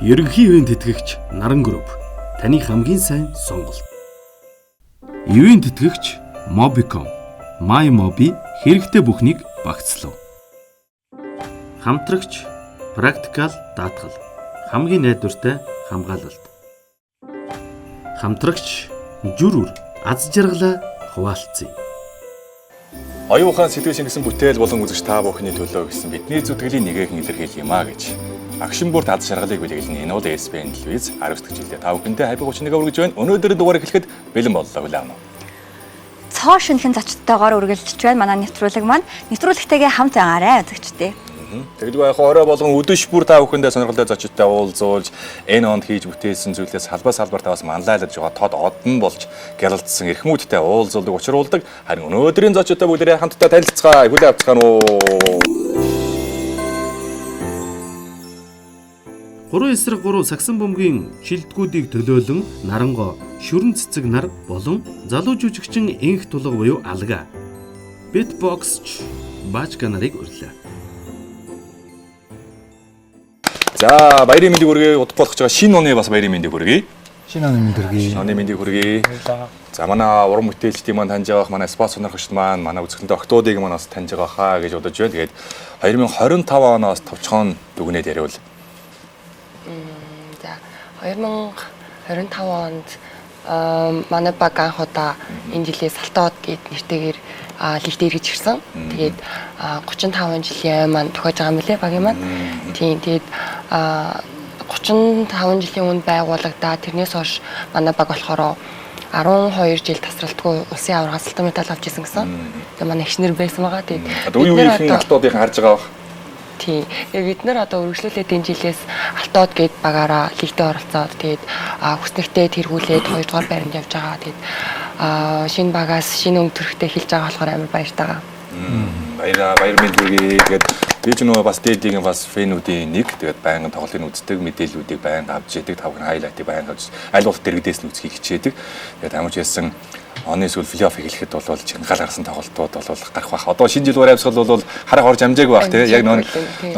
Ерөнхий ивээн тэтгэгч Наран Group таны хамгийн сайн сонголт. Ивээн тэтгэгч Mobicom, My Mobi хэрэгтэй бүхнийг багцлав. Хамтрагч Practical даатгал хамгийн найдвартай хамгаалалт. Хамтрагч Жүр үр аз жаргалаа хуваалцъя. Оюун ухаан сэтгэл шингэсэн бүтээл болон үзэгч та бүхний төлөө гэсэн бидний зүтгэлийн нэгэхэн илэрхийлэх юм а гэж. Агшин бүрт аз жаргалыг бэлэглэнэ. Энэ бол SBN телевиз 19 дахь жилдээ та бүхэндээ хавь 31 өргөж байна. Өнөөдөр дугаар эхлэхэд бэлэн боллоо хүлээн авах. Цоо шинэхэн зочдтойгоор үргэлжилж байна манай нэвтрүүлэг маань. Нэвтрүүлэгтэйгээ хамт байгаарай үзэгчдээ. Тэгэлгүй яг орой болгон өдөш бүр та бүхэндээ сонирхолтой зочдтой уулзуулж энэ онд хийж бүтээсэн зүйлээс салбар салбартаа бас манлайлаж байгаа тод одон болж гялалдсан эрхмүүттэй уулзуулдаг, учруулдаг. Харин өнөөдрийн зочдтой бүгдээрээ хамтдаа танилцгаая. Хүлээн авцгаана уу. 3 эсрэг 3 сагсан бөмбөгийн шилдэггүүдийг төлөөлөн Наранго, шүрэн цэцэг нар болон залуу жүжигчин Энх тулга буюу Алга. Битбоксч Бажка нарыг урлаа. За, баярын мэндийг хүргэе. Удахгүй болох гэж байгаа шинэ оны бас баярын мэндийг хүргэе. Шинэ оны мэнд хүргэе. Шинэ оны мэндийг хүргэе. За, манай уран бүтээлчдийн маань таньж байгаа, манай спорт сонирхогчд маань, манай үзэсгэлэнтэй октоодыг маань бас таньж байгаа хаа гэж бодож байна. Тэгээд 2025 оноос товчхон дүгнээд яриул. За 2025 онд манай баг анх удаа энэ жилээс Салтоод гэд нэртэйгээр лигт эргэж ирсэн. Тэгээд 35 жилийн ай маань тохиож байгаа юм лээ багийн маань. Тийм, тэгээд 35 жилийн өмнө байгуулагдаад тэрнээс хойш манай баг болохоор 12 жил тасралтгүй улсын аварга алтан медаль авч ирсэн гэсэн. Тэгээд манай эгчнэр байсан байгаа. Тэгээд Одоо үе үеийнхэн алтуудыг харж байгаа бах. Тийм. Тэгээ бид нар одоо үргэлжлүүлээд энэ жилээс Алтоод гээд багаараа лигтээ оролцоод тэгээд хүснэгтээ тэргүүлээд 2 дугаар байранд явж байгаа. Тэгээд шинэ багаас шинэ өнгө төрхтэй эхэлж байгаа болохоор амар баяртайгаа. Баяраа, баяр мэнд хүргэе. Тэгээд би ч нөгөө бас дээдийн бас фэнүүдийн нэг. Тэгээд байнгын тоглолтыг үздэг, мэдээллүүдийг байнга авч яадаг, та бүхэн хайлайтыг байнга авч аль болох дэргэдээс нь үзхийг хичээдэг. Тэгээд ямар ч байсан оны сүүл плей-офф эхлэхэд бол чангаал гарсан тоглолтууд бол гарах бах. Одоо шинэ жил уурай амьсгал бол харах орж амжаагүй бах тий. Яг нөө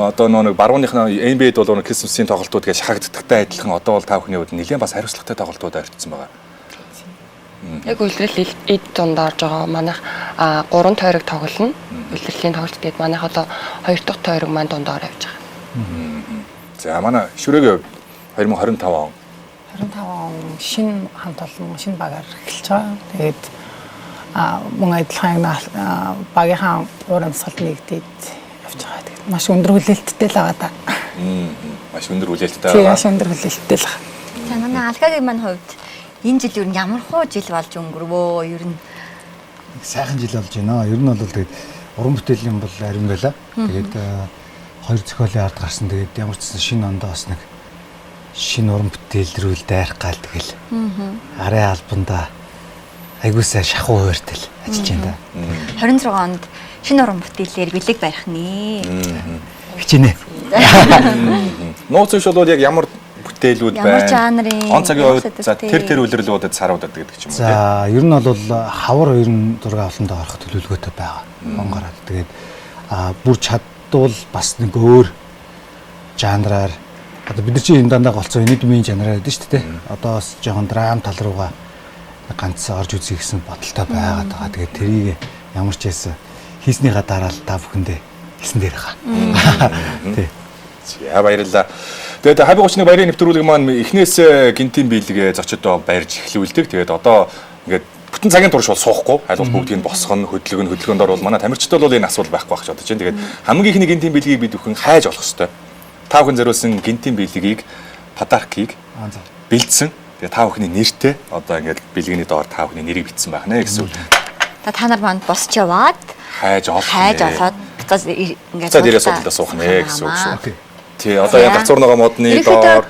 одоо нөө нэг барууных нь NBA-д бол нөө Christmas-ийн тоглолтууд гэж шахагддагтай адилхан одоо бол та бүхний хувьд нэлээд бас хариуцлагатай тоглолтууд ойртсон байгаа. Яг үлрэл эд дунд орж байгаа. Манайх 3 тойрог тоглоно. Үлрэлийн тоглолт тэгээд манайх одоо 2 дахь тойрог маань дундаар явж байгаа. За манай шүрээг 2025 он 25 он шинэ хамт олон шинэ багаар эхэлж байгаа. Тэгээд мөн адилхан багийнхаа уур амьсгалд нэгдээд явж байгаа. Тэгээд маш өндөр хүлээлттэй л байгаа да. Маш өндөр хүлээлттэй Тийм, байгаа. маш өндөр хүлээлттэй л байгаа. За манай Алгагийн маань хувьд энэ жил ер нь ямар хуу жил болж өнгөрвөө? Ер нь Сайхан жил болж байна. Ер нь бол тэгээд уран бүтээлийн бол ариун байла. Тэгээд хоёр зохиолын ард гарсан. Тэгээд ямар ч гэсэн шинэ ондоо бас нэг шинэ уран бүтээл рүү л дайрах гал тэгэл. Арын албандаа айгуу сайн шахуу хуваарьтай л ажиллаж байна да. 26 онд шинэ уран бүтээлээр бэлэг барих нэ. Хичээнэ. Нууц биш бол яг ямар бүтээлүүд Ямар байна? жанрын, Он цагийн ямар хувьд за сэдвтэй? тэр үлрэлүүдэд саруудад гэдэг ч юм уу. тий? За ер нь бол хавар 26 олондоо орох төлөвлөгөөтэй байгаа. Он гараад тэгээд бүр чадвал бас нэг өөр жанраар одоо бид нар чинь энэ дандаа голцоо энэдмийн жанраар байдаг шүү дээ. Одоо бас жоохон драм тал руугаа ганц орж үзье гэсэн бодолтой байгаад байгаа. Тэгээд тэрийг ямар ч байсан хийснийхаа дараа л та бүхэндээ хэлсэн дээр байгаа. Тий. За баярлалаа. Тэгээд хавь 31 баярын нэвтрүүлэг маань эхнээс гинтийн биелгээ зочдоо барьж эхлүүлдэг. Тэгээд одоо ингээд бүтэн цагийн турш бол суухгүй. Аль бол бүгдийг нь босгоно, хөдөлгөн хөдөлгөөнд орвол манай тамирчид бол энэ асуудал байхгүй байх гэж бодож байна. Тэгээд хамгийн ихний гинтийн биелгийг бид бүхэн хайж олох ёстой. Та бүхэн зориулсан гинтийн биелгийг подаркийг За. бэлдсэн. Тэгээд та бүхний нэртэй одоо ингээд бэлгэний доор та бүхний нэрийг бичсэн байх нэ гэсэн үг. Та нар манд босч яваад Хайж олох. хайж нэ. олоод буцаас ингээд Буцаад ирээ судалдаа суух нэ гэсэн үг шүү. Окей. Тий, одоо яг гацуурнага модны Ерөнхийдөө доор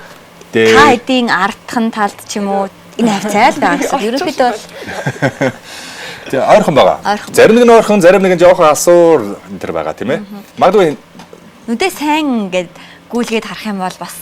дээр Та хэдийн ардхан талд ч юм уу энэ хавцаа л байгаа гэсэн. Ерөнхийдөө бол Тий, ойрхон байгаа. Ойрхон. Зарим нэг нь ойрхон, зарим нэг нь жоохон асуур энэ төр байгаа тийм ээ. Магадгүй нүдээ сайн ингээд гүйлгээд харах юм бол бас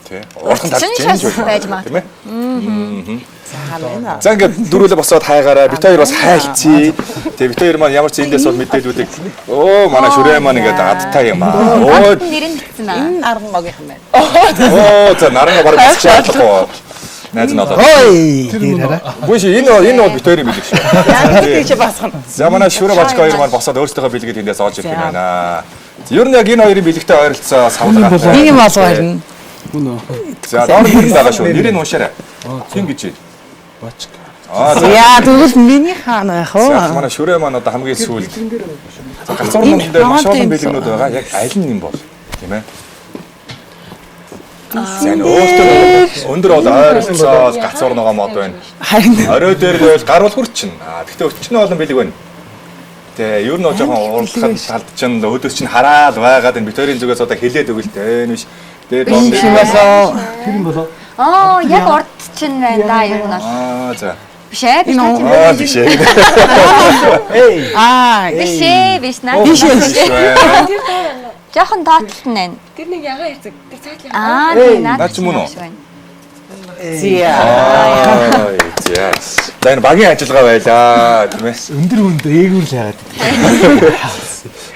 Тий. Урхан талд ч байж магадгүй. Тийм ээ. За байна. За ингээд дөрүлээ босоод хайгаараа бит хоёр бас хайлцъя. Тэгээ бит хоёр маань ямар ч эндээс бол мэдээлүүдийг өө манай шүрээ маань ингээд адтай юм аа. Өө нэр нь битсэн аа. Энэ нарангоогийнх юм байна. Оо за наранга бараг бисч чадахгүй. Найз нь олоо. Ой дээр хараа. Үгүй ши энэ бол бит хоёрын бэлэг шүү. Яг тийч басгана. За манай шүрээ бачка хоёр маань босоод өөрсдийнхөө бэлгийг тэндээс олж ирэх юм байна. Ер нь яг энэ хоёрын бэлэгтэй ойролцоо савлгаа. Нэг юм болов харин. Мөн үү? За доор нэр байгаа шүү. Нэрийг уншаарай. Тин гэж. Бачка. Аа за. Яа тэгвэл миний хаана байх За вэ? манай шүрээ маань одоо хамгийн сүүлд. За гацуур мөн дээр маш олон бэлгнүүд байгаа. Яг аль нь юм бол тийм ээ. За энэ өөртөө өндөр бол ойролцоо гацуур нөгөө мод байна. Харин Орой дээр л гар бол хүрчин. Аа тэгтээ өчнөө олон бэлэг байна. Тэ ер нь бол жоохон уурлахад талд чинь өөдөөс чинь хараад байгаад энэ битэрийн зүгээс одоо хилээд өгөлтэй энэ биш. Тэгээд доор юм болоо. Тэр юм болоо. Аа яг урд чинь байна да ер нь бол. Аа за. Биш ээ биш наа чинь. Аа биш ээ. Аа Биш ээ биш наа. Биш ээ. Жохон доотлолт нь байна. Тэр нэг ягаан хэрэг. Тэр цаатлын Аа тийм наа. Наа чи мөн үү? Зя. Аа за. За энэ багийн ажиллагаа байлаа тийм ээ. Өндөр хүнд ээгүүр л яагаад гэдэг.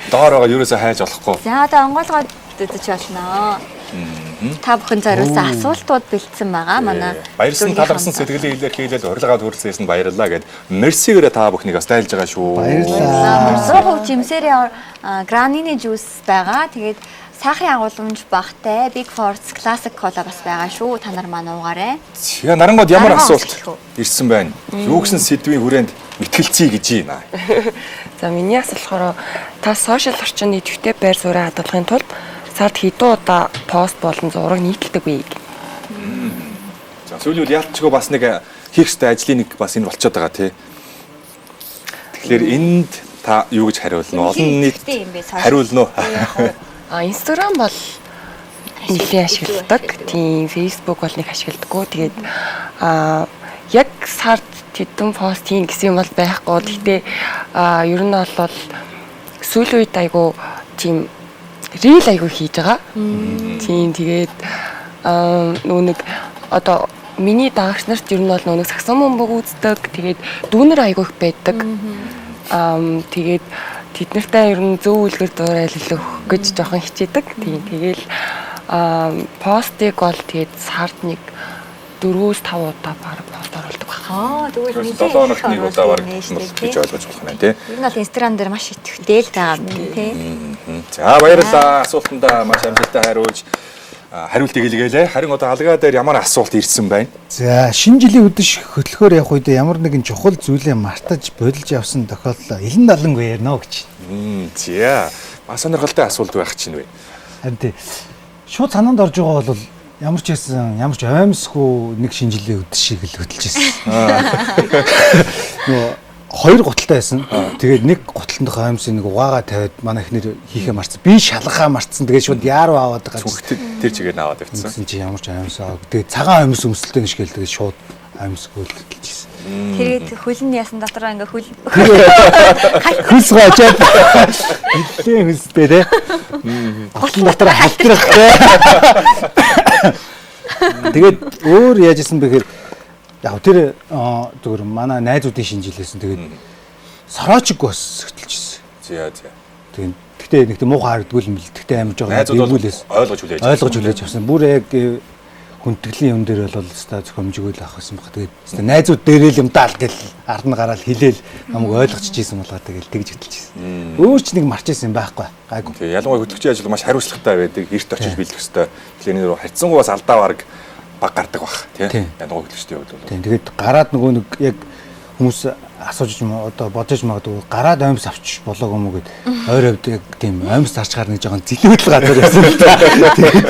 Доор байгаа ерөөсөө хайж болохгүй. За одоо онгойлгоод үзэж болно. Та бүхэн зориулсан асуултууд бэлдсэн байгаа. Манай Баярсан таларсан сэтгэлээ илэрхийлэл урилгаад хүрэлцээрсэн баярлалаа гэд мерсигээрээ та бүхнийг бас дайлж байгаа шүү. Баярлалаа. 100% жимсээрээ гранины жуус байгаа. Тэгээд сахарын агуулмж багтай Big Force Classic Cola бас байгаа шүү. Та нар маань уугаарай. За нарангод ямар Нарангоо асуулт өсгөх үү? ирсэн байна? Юу гэсэн сэдвийн хүрээнд мэтгэлцээ гэж байна. За миний асуулт болохоор та сошиал орчинд идэвхтэй байр сууриа хадгалахын тулд сард хэдэн удаа пост болон зураг нийтэлдэг вэ? За сүүлийн үед ялчгүй бас нэг хийх ёстой ажлын нэг бас энэ болчиход байгаа тий. Тэгэхээр энд та юу гэж хариулна? Олон нийт Идэвхтэй юм бэ, сошиал? хариулна уу? А Instagram бол нэлийн ашигладаг. Тийм, Facebook бол нэг ашигладаггүй. Тэгээд а яг сард тэдэн пост хийн гэсэн юм бол байхгүй. Гэхдээ а ер нь бол сүүлийн үед айгу тийм рил айгу хийж байгаа. Тийм, тэгээд нөгөө нэг одоо миний дагагч нарт ер нь бол нөгөө нэг сагсан бөмбөг үздэг. Тэгээд дүүнер айгу их байдаг. Тэгээд тэд нартай ер нь зөв үлгэр дуурайл өгөх гэж жоохон хичээдэг. Тийм тэгэл постыг бол тэгээд сард нэг 4-5 удаа баг пост оруулдаг байна. Аа тэгвэл 7 хоногт нэг удаа баг гэж ойлгож болох юм тий. Ер нь бол Instagram дээр маш идэвхтэй л байгаа юм тий. За баярлалаа. Асуултандаа маш амжилттай хариулж хариултыг илгээлээ. Харин одоо алгаа дээр ямар асуулт ирсэн байна? За шинэ жилийн үдэш хөтлөхөөр явах үедээ ямар нэгэн чухал зүйлээ мартаж бодилж явсан тохиолдол илэн далангүй ярина гэж. За маш сонирхолтой асуулт байх чинь вэ. Харин тий. Шууд санаанд орж байгаа бол ямар ч байсан ямар ч оймсгүй нэг шинэ жилийн үдэшийг л хөтлөж ирсэн. Нөгөө хоёр гуталтай байсан. Тэгээд нэг гуталтандх оймсыг нэг угаагаа тавиад манай эхнэр хийхээ марцсан. Би шалгахаа марцсан. Тэгээд шууд яаруу аваад гарч Сүхт тэр чигээр нь аваад явцсан. Гэсэн чи ямар ч оймс аа. Тэгээд цагаан оймс өмсөлтэй нэшгээл тэгээд шууд оймсгүй л хөтлөж ирсэн. Тэгээд хөл нь ясан дотроо ингээ хөл Хөлс гоочоод нэлээд хөлстэй те. Гутлан дотор халтрах те. Тэгээд өөр яаж исэн бэ гэхээр яг тэр зүгээр манай найзуудын шинжилээсэн. Тэгээд сороочиг бас хөтөлж ирсэн. За за. Тэгээд тэгтээ нэг тийм муухай харагдгүй юм бэл. Тэгтээ амар жоохон Найзууд бол эргүүлээс ойлгож хүлээж. ойлгож хүлээж авсан. Бүр яг хүндэтгэлийн юм дээр бол өстой зохиомжгүй л авах гэсэн баг. Тэгээд өстой найзууд дээрээ л юм даал гэл ард нь гараал хилээл намайг ойлгочих ийсэн болгоо тэгэл тэгж хөтөлж ирсэн. Өөр ч нэг марч исэн юм байхгүй. Гайгүй. Тэгээ ялангуяа хөтлөгчийн ажил маш хариуцлагатай байдаг. Эрт очиж бэлдэх ёстой. Тэгэхээр энэ рүү харьцангуй бас алдаа баг гардаг бах тий. Тийм. Ялангуяа хөтлөгчдийн хувьд бол. Тийм тэгээд гараад нөгөө нэг яг хүмүүс асууж одоо бодож магадгүй гараад оймс авч болоог юм уу гэд ойр хавьд яг тийм оймс зарчгаар нэг жоохон зэлүүдл газар байсан л та. Тэгээд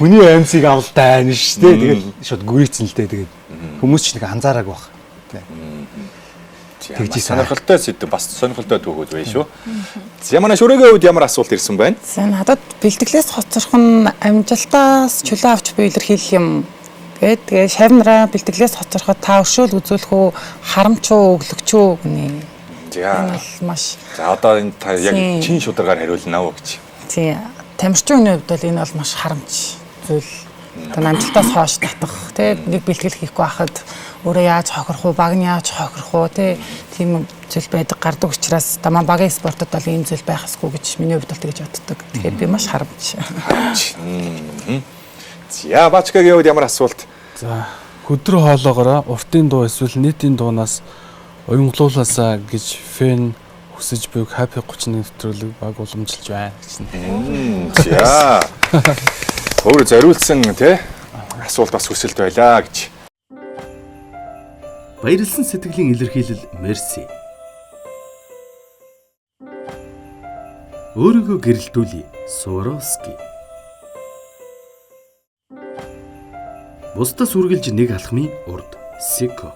хүний оймсыг авалтай байна шүү дээ. Тэгээд шууд гүйцэн л дээ. Тэгээд хүмүүс ч нэг анзаараагүй баг. Тийм. Тэгж сонирхолтой сэдв бас сонирхолтой түүхүүд байна шүү. За манай шүрэгийн хувьд ямар асуулт ирсэн байна? За надад бэлтгэлээс хоцорох нь амжилтаас чөлөө авч буй илэрхийлэл юм. Тэгээд тэгээ шавнараа бэлтгэлээс хоцороход та өршөөл үзүүлэх үү, харамч уу, өглөгч үү гэнэ. За. Энэ бол маш За одоо энэ та яг Тийм. чин шударгаар хариулна уу гэж. тий тамирчин хүний хувьд бол энэ бол маш харамч зүйл. Одоо амжилтаас хойш татах тий нэг бэлтгэл хийхгүй байхад өөрөө яаж хохирох уу, баг нь яаж хохирох уу тий тийм зүйл байдаг гардаг учраас одоо манай багийн спортод бол ийм зүйл байх ёсгүй гэж миний хувьд бол тэгж боддог. Тэгэхээр би маш харамч. За Бачкагийн хувьд ямар асуулт? За хөдрө хоолоогоороо уртын дуу эсвэл нийтийн дуунаас уянгалуулаасаа гэж фэн хүсэж буйг Happy 31 нэвтрүүлэг баг уламжилж байна гэсэн. За. Өөр зориулсан тий асуулт бас хүсэлт байлаа гэж. Баярлсан сэтгэлийн илэрхийлэл Мерси. Өөрийгөө гэрэлтүүлье. Суровски. Бусдаас үргэлж нэг алхмын урд. Сико.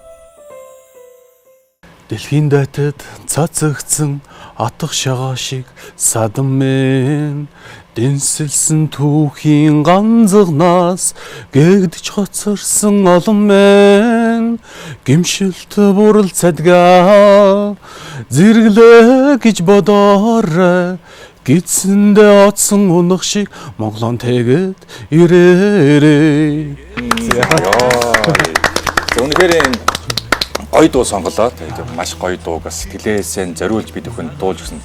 Дэлхийн дайтад цацагдсан атах шагаа шиг садан мэн дэнсэлсэн түүхийн ганцгнаас гэгдэж хоцорсон олон мэн гимшилт бурал цадгаа зэрэглээ гэж бодоорой гидсэндээ оцсон унах шиг Монголон тэгээд ирээрээ. За үнэхээр энэ гоё дуу сонголоо. Тэгээд маш гоё дууг бас сэтгэлээсээ зориулж бид бүхэнд дуулж өгсөн.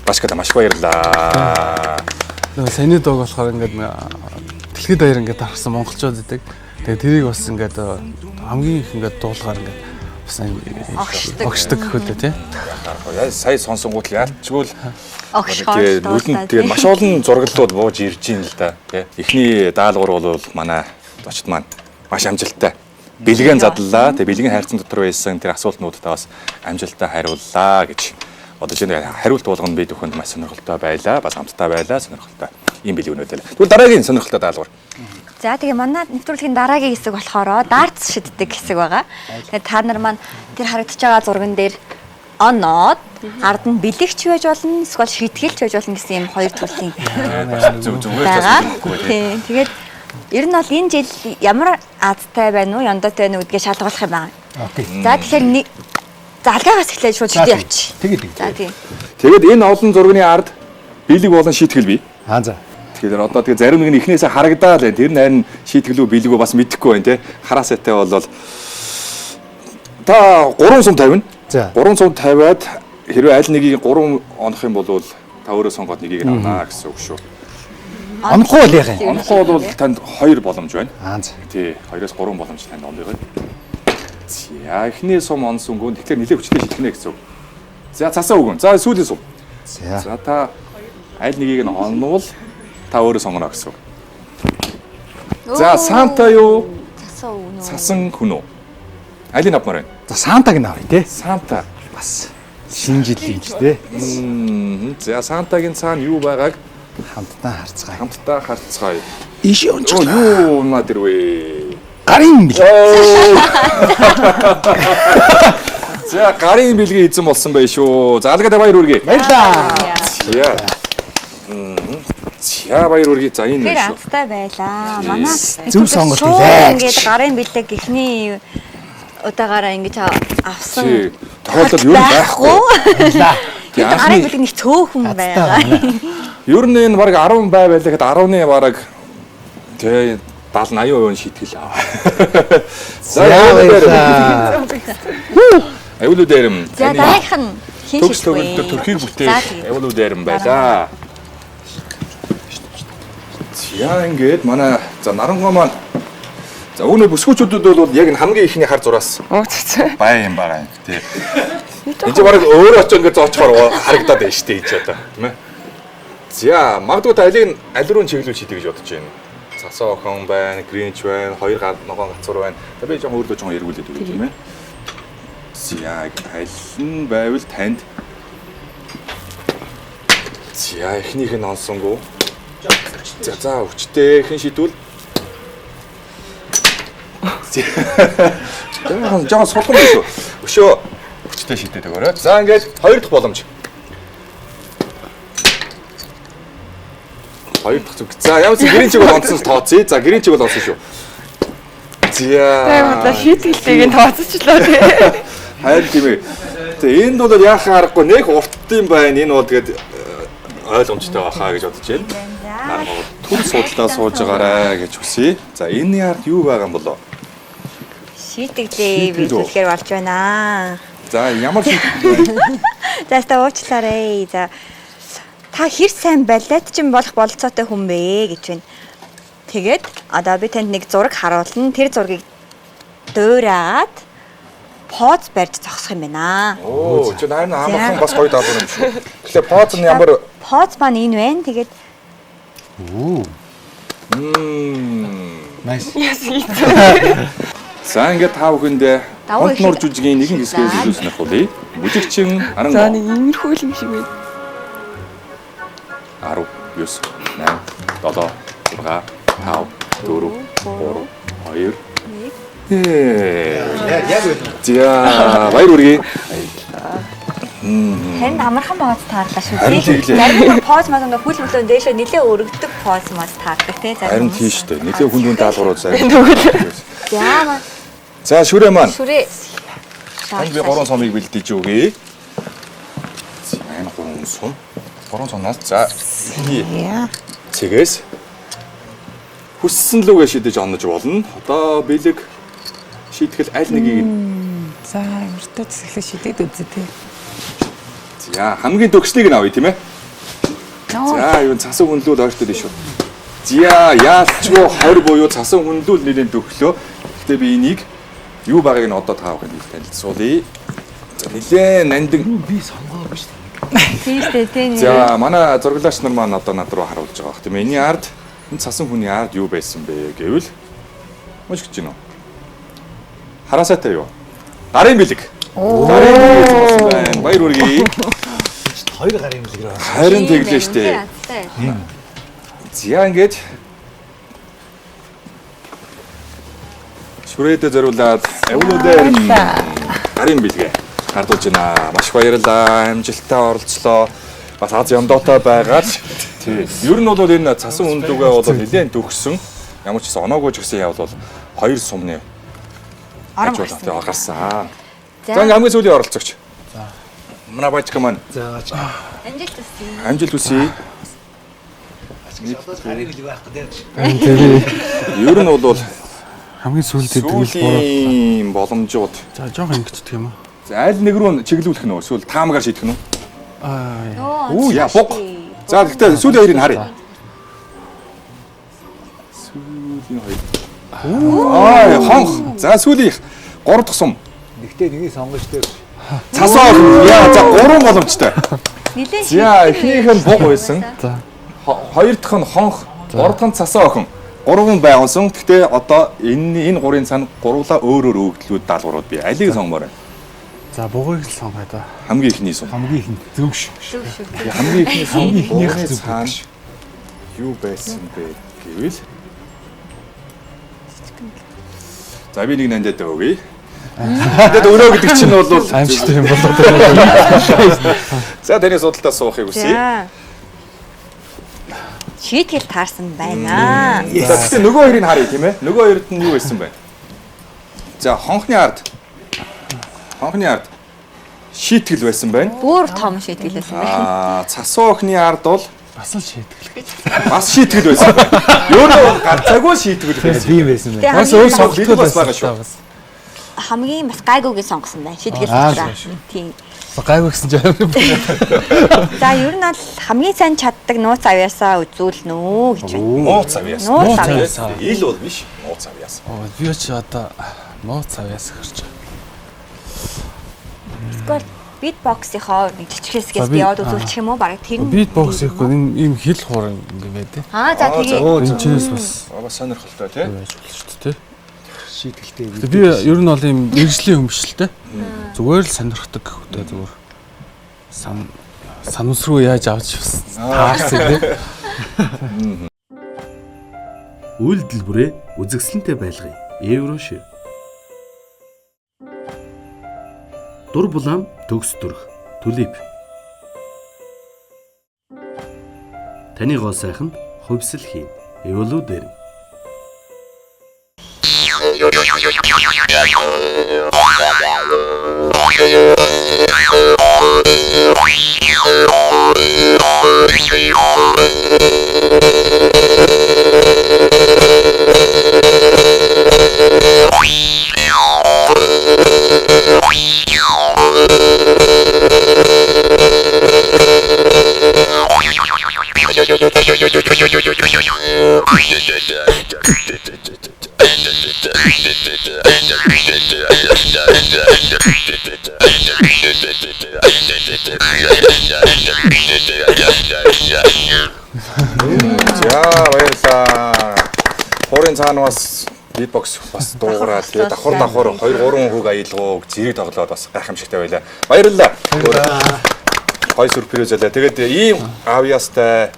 Башкада маш баярлалаа. Нөгөө саяны дууг болохоор ингээд дэлхийд даяар ингээд тархсан монголчууд идэг. Тэгээд тэрийг бас ингээд хамгийн их ингээд дуулахаар ингээд бас огшдог гэх үү тий. Яа сая сонсонгууд л яалтчгүй л Огшгоор нүдэнд тэгээд маш олон зураглалууд бууж ирж байна л да тий. Эхний даалгавар бол манай зочд маань маш амжилттай бэлгэн задлаа. Тэгээ бэлгийн хайрцан дотор байсан тэр асуултнуудаа бас амжилттай хариуллаа гэж бодож байна. Хариулт болгоно бид бүхэнд маш сонирхолтой байлаа. Бас амттай байлаа, сонирхолтой. Ийм бэлгүүнүүд байлаа. Тэгвэл дараагийн сонирхолтой даалгавар. За тэгээ манай нэвтрүүлгийн дараагийн хэсэг болохоор дартс шиддэг хэсэг байгаа. Тэгээ та нар маань тэр харагдаж байгаа зурган дээр оноод ард нь бэлэгч байж болно, эсвэл шийтгэлч байж болно гэсэн юм хоёр төрлийн Зөв зүгээр л тий. Тэгээд ер нь бол энэ жил ямар азтай байна уу, яндаатай байна уу гэдгээ шалгуулах юм байна. Окей. За тэгэхээр нэг за алгаагаас эхлээд шууд шидээ явчих. Тэгээд тэгээд. За тий. Тэгээд энэ олон зургийн ард бэлэг болон шийтгэл бий. Аа за. Тэгэхээр одоо тэгээ зарим нэг нь эхнээсээ харагдаад байна. Тэр нь харин шийтгэл үү бэлэг үү бас мэдэхгүй байна те. Хараасайтай бол та 350. За. 350-аад хэрвээ аль нэгийг 3 онох юм бол та өөрөө сонгоод нэгийг нь авнаа гэсэн үг шүү. Онохгүй бол яах юм? Онохгүй бол танд 2 боломж байна. Аа за. Тий, 2-оос 3 боломж танд оно байгаа. За, эхний сум онсонгөө тэгэхээр нэлээд хүчтэй шийтгэнэ гэсэн үг. За, цасаа өгөн. За, сүүлийн сум. За. За, та аль нэгийг нь онвол та өөрөө сонгоно гэсэн үг. За, Санта юу? Цасан өгнө үү? Цасан хүн үү? Алийг авмаар байна? За Сантаг нь авъя те. Санта. Бас шинэ жил юм ч те. За, Сантагийн цаана юу байгааг Хамтдаа харцгаая. хамтдаа харцгаая. Ийшээ Оо, унчихлаа. юу унаад ирвэ? Гарын бэлэг. За, гарын бэлгийн эзэн болсон байх шүү. За, алгадаа баяр хүргэе. Баярлалаа. За. За, баяр хүргэе. За, энэ Тэгэхээр байна шүү. азтай байлаа. Манай Зөв сонголт шууд хийлээ. Ингээд гарын бэлэг эхний удаагаараа ингэж авсан. Тий. Тохиолдол юу байхгүй. Тэр Тий, гарын бэлэг нэг цөөхөн байгаа. Ер нь энэ бараг 10 бай байлаа гэхэд 10-ны бараг тий 70 80% шийтгэл аваа. За, баярлалаа. Аюулуу дээрэм. За дараагийнх нь хин Төгс шийдэх вэ? төгөлдөр төрхийг За, бүтээх тий. аюулуу дээрэм байлаа. За ингээд манай за нарангоо маань за үүнээ бүсгүүчүүдэд бол яг энэ хамгийн ихний хар зураас бай юм байгаа юм тий. Энд чи бараг өөрөө очиж ингээд зоочхоор харагдаад байна шүү дээ энэ ч одоо тийм ээ. За магадгүй та алийг аль руу чиглүүл шийдэх гэж бодож байна. Цасаа охин байна, гринч байна, хоёр ногоон гацуур байна. За би жоохон өөрлөө жоохон эргүүлээд өгье тийм ээ. За аль нь байвал танд За эхнийх нь онсонгоо. За за өвчтэй хэн шийдвэл Жоохон жоохон сулхан биш үү? Өшөө өвчтэй шийдээд өгөөрэй. За ингээд хоёр дахь боломж. Хоёр дахь зүг. За ямар ч гэрийн чиг бол онцсон тооцъё. За гэрийн чиг бол онцсон шүү. Тэр бодлоо За. шийтгэлтэйг нь тооцочлоо тий. Харин тийм ээ. За энд бол яахан аргагүй нэг урт юм байна. Энэ бол тэгээд ойлгомжтой байхаа гэж бодож байна. Түр суудлаа сууж байгаарай гэж хүсье. За энэ ард юу байгаа юм болоо? Шийтгэлээ Шийтгэл үү? биелүүлэхээр болж байна. За ямар шийтгэл вэ? За та уучлаарай. За та хэр сайн балиатчин болох бололцоотой хүн бэ гэж байна. Тэгээд одоо би танд нэг зураг харуулна. Тэр зургийг дуурайгаад поз барьж зогсох юм байна. Оо, чи харин амархан бас гоё даалгавар юм шүү. Тэгэхээр поз нь ямар Поз маань энэ байна. Тэгээд Nice. За ингээд та бүхэндээ Давуу Хонт нуур их жүжигийн нэгэн хэсгээс За. илүү сонирхуулъя. Бүжигчин За 10 нэг иймэрхүү л юм шиг байна. 10 9 8 7 6 5 4 3 2 1. Яг үл. За баяр хүргэе. Харин амархан поз таарлаа шүү Харин дээ. тэглээ. Зарим нэг поз мод ингээ хөл мөлөө дээшээ нилээ өргөдөг поз мод таардаг тий. Харин тийш дээ. Нилээ хүн хүн даалгаврууд зарим. За маань За шүрээ маань. шүрээ. Танд би гурван сумыг бэлдэж өгье. За энэ гурван сум. Гурван сумнаас за эхний Яа. цэгээс хүссэн лүгээ шидэж онож болно. Одоо бэлэг шийтгэл аль нэгийг За эмэртэй зэхлээ шидэд үзье тий. За хамгийн төгснийг нь авъя тийм ээ. За юу цасан хүнлүүл ойртол шүү. За яалчгүй 20 буюу цасан хүнлүүл нэрийн төгслөө. Гэхдээ би энийг юу байгааг нь одоо та бүхэнд танилцуулъя. За нилээн нандин Би сонгоогүй шүү дээ. Тийм шүү дээ тий. За манай зураглаач нар маань одоо над руу харуулж байгаа бох тийм ээ. Энийн ард энэ цасан хүний ард юу байсан бэ гэвэл уншиж гэж байна уу? Хараасайтай юу? Гарын бэлэг. Гарын бэлэг болсон байна. Баяр хүргэе. Хоёр гарын бэлэг рүү. Харин тэглээ штэ. За ингээд шүрээдээ зориулаад эвлүүдээр гарын бэлгээ гардуулж байна. Маш их баярлалаа. Амжилттай оролцлоо. Бас аз яндоотой байгаад тий. Ер нь бол энэ цасан хүндлүгээ бол нэлээд төгссөн. Ямар ч гэсэн оноогүй ч гэсэн явал бол хоёр сумны Орон ажил гарсан. гарсан. За. За ингээ хамгийн сүүлийн оролцогч. За. Манай бажка маань За гач. Амжилт хүсье. амжилт хүсье. Гарын бэлэг байхгүй дээр. Ер нь бол Хамгийн сүүлд тэгэл буруу. сүүлийн боломжууд. За жоохон ингэчдэг юм уу? За аль нэг рүү чиглүүлэх нь үү? Эсвэл таамгаар шийдэх нь үү? Аа. Үу яа буг. За гэхдээ сүүлийн хоёрыг харъя. Сүүлийн хоёр. Аа хонх. За сүүлийнх гурав дахь сум. Нэгтээ нэгийг сонгож дээр. Цасаа охин. Яа за гурван боломжтой. Нилээн За эхнийх нь буг байсан. За. Хоёр дахь нь хонх, гурав дахь нь цасаа охин. Гурван байгуулсан. Гэхдээ одоо энэ энэ гурийн цаана гурвлаа өөр өөр өгдлүүд даалгаврууд бий. Алийг сонгомоор байна? За бугыг л сонгоё да. Хамгийн эхний сум. Хамгийн ихэнд зөв шүү. Зөв шүү. Хамгийн эхний сум Хамгийн эхнийх бугын зөв цаана юу байсан бэ гэвэл За би нэг нандаад өгье. Надад өрөө гэдэг чинь бол Амжилт юм болоод байна. За таны судалтаа суухыг хүсье. За. Шийтгэл таарсан байна. За гэхдээ нөгөө хоёрыг харъя тийм ээ. Нөгөө хоёрт нь юу байсан бэ? За хонхны ард. Хонхны ард шийтгэл байсан байна. Бүр том шийтгэл байсан байна. Аа цасуу охины ард бол Бас л шийтгэл гэж. бас шийтгэл байсан байна. Юу нь гарцаагүй шийтгэл байсан. Би юм байсан Тэгээ байна. Бас өөр хамгийн сонголтууд бас байгаа байсан шүү. та бас. хамгийн бас гайгүйг сонгосон байна. Шийтгэл Аа, дотроо. шүү. Тийм. Гайгүй гэсэн чинь амар юм. За ер нь бол хамгийн сайн чаддаг нууц авьяасаа үзүүлнэ үү гэж байна. Нууц авьяас. Нууц авьяас. Ил бол биш. Нууц авьяас. Оо би ч одоо нууц авьяас хэрч. Эсвэл битбоксийнхоо нэг жижиг хэсгээс За, би- би яваад үзүүлчих юм уу? Бараг тэр нь. Битбокс хийхгүй энэ ийм хил хуур ингэ байдээ. Аа за тэгээ. Энэ чинээс бас Аа бас сонирхолтой тий. байж болно шүү дээ. Шийтгэлтэй. Гэтэ би ер нь бол ийм мэрэгжлийн хүн биш л те. Зүгээр л сонирхдаг гэхүүтэй зүгээр сан санамс руу яаж авч таарсан те. Үйлдэл бүрээ үзэсгэлэнтэй байлгая. Евро шив. Дур булаам төгс төрх. Түлип. Таны гоо сайханд хувьсэл хийн. Эволю дээр. За баярлалаа. Хуурын цаана бас битбокс бас дуугараад тэгээ давхар давхар 2 3 хүүг аялгууг зэрэг тоглоод бас гайхамшигтай байлаа. Баярлалаа. Гой сюрприз байлаа. Тэгээд ийм авьяастай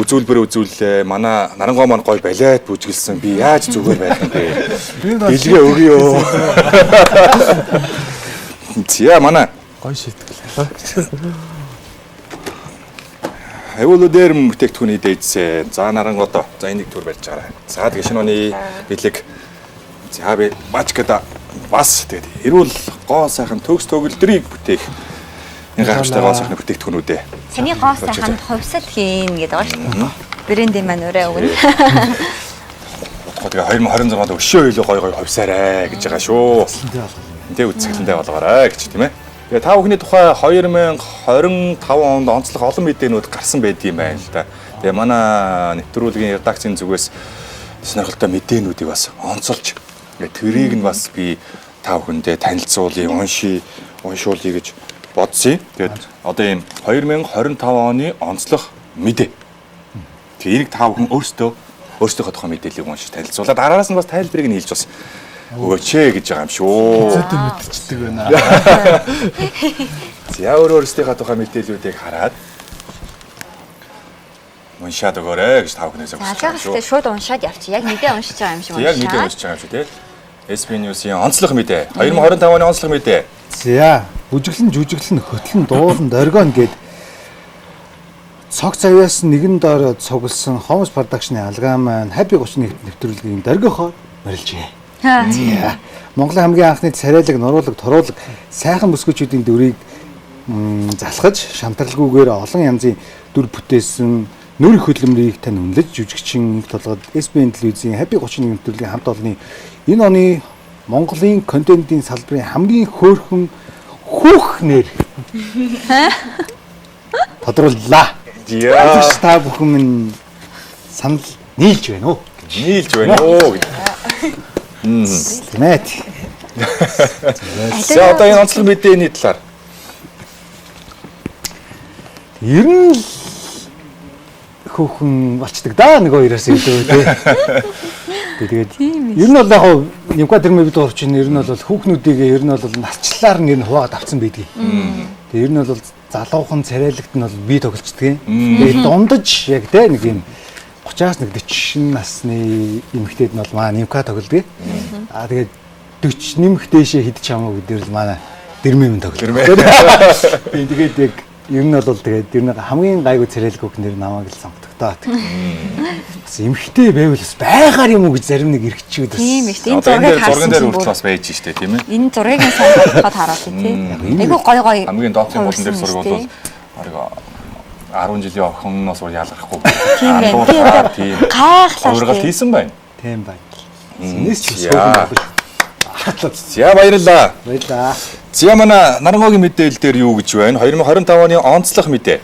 үзүүлбэр үзүүллээ. Манай нарангоо маань гой балиад бүжгэлсэн. Би яаж зүгээр байх юм бэ? Бэлгээ өгье. За манай гой шийтгэл. Эволюдер бүтээгдэхүүний дээдсээ. За нарангото. За энийг төр барьж байгаарай. За тэгээ шинэ оны бэлэг. За би бачкада бас тэгээд эрүүл гоо сайхан төгс төгөлдрийг бүтээх. Энэ гайхамшигтай гоо сайхны бүтээгдэхүүнүүдээ. Таны гоо сайханд хувьсал хийн гэдэг байгаа шүү дээ. Брэндийн маань өрөө өгнө. Утгаа тэгээ 2026 онд өшөө илүү гой гой хувьсаарэ гэж байгаа шүү. Тэ үзэсгэлэнтэй болгоорой гэж тийм ээ. Тэгээ та бүхний тухай 2025 онд онцлог олон мэдээнүүд гарсан байдгийм байна л да. Тэгээ манай нэвтрүүлгийн редакцийн зүгээс сонирхолтой мэдээнүүдийг бас онцолж тэгээ тэрийг нь бас би та бүхэндээ танилцуулъя, уншуулъя гэж бодсон. Тэгээд одоо ийм 2025 оны онцлог мэдээ. Тэгээ энийг та бүхэн өөрсдийнхөө тухай мэдээллийг уншиж танилцуулаад дараараас нь бас тайлбарыг нь хэлж бас өгөөч гэж байгаа юм шүү. Зөдөө мэдчихдэг байна. За өөрсдийнхөө тухай мэдээллүүдийг хараад уншаад өгөөрэй гэж та бүхнээс хүсэж байна шүү. Шууд уншаад явчих. Яг мэдээ уншиж байгаа юм шиг уншаад. Яг мэдээ уншиж байгаа юм шиг тий. SB News-ийн онцлог мэдээ. 2025 оны онцлог мэдээ. За, бүжиглэн жүжиглэн хөтлөн дуулан доргион гээд цог цавьяас нэгэн доор цугласан Homes Production-ы алгаа маань Happy 31 нэвтрүүлгийн доргихоор морилжээ. За. Монголын хамгийн анхны царайлаг, нуруулаг, туруулаг сайхан бүсгүүчүүдийн дүрийг залхаж шантарлгүйгээр олон янзын дүр бүтээсэн нүр хөдөлмөрийг тань үнэлж жүжигчин их толгойд SBN телевизийн Happy 31 нэвтрүүлгийн хамт олонны энэ оны Монголын контентын салбарын хамгийн хөөрхөн хүүхнэр тодрууллаа. За та бүхэн минь санал нийлж байна уу? Нийлж байна уу гэж. Тийм ээ. За одоо энэ онцлог мэдээний талаар. Ер нь л хөөхөн болчдөг да нэг хоёроос илүү тий. Тэгээд ер нь бол яг Нимка дэрмэ бид гурав чинь ер нь бол хүүхнүүдийг ер нь бол насчлаар нь ер нь хуваагаад авцсан байдгийг. Тэгээд ер нь бол залуухан царайлагт нь бол би тоглолцдог юм. Тэгээд дундаж яг тий нэг юм 30-аас нэг 40 насны эмэгтэйд нь бол маа Нимка тоглодог. Аа тэгээд 40 нэмэх дээшээ хэд ч хамаагүй дээр л манай дэрмэ минь тоглодог. Тэгээд яг ер нь бол тэгээд ер нь хамгийн гайгүй царайлаг хүүхнэр намайг л сонгодог доо. Бас эмэгтэй байвал бас байгаар юм уу гэж зарим нэг эргэжчүүд бас. Тийм ээ. Энэ зургийг харсан дээр хүртэл бас байж штэ тийм ээ. Энэ зургийг нь сайн бодоход харуулъя тий. Айгүй гой гой. Хамгийн доотлын болон дээр зураг бол бараг 10 жилийн охиноос бол ялгархгүй. Тийм байна. Тийм. Гайхлаа. Ургалт хийсэн байна. Тийм байна. Сэнэс ч хөөрхөн болно. За баярлалаа. Баярлалаа. За манай нарангоогийн мэдээлэл дээр юу гэж байна? 2025 оны онцлог мэдээ.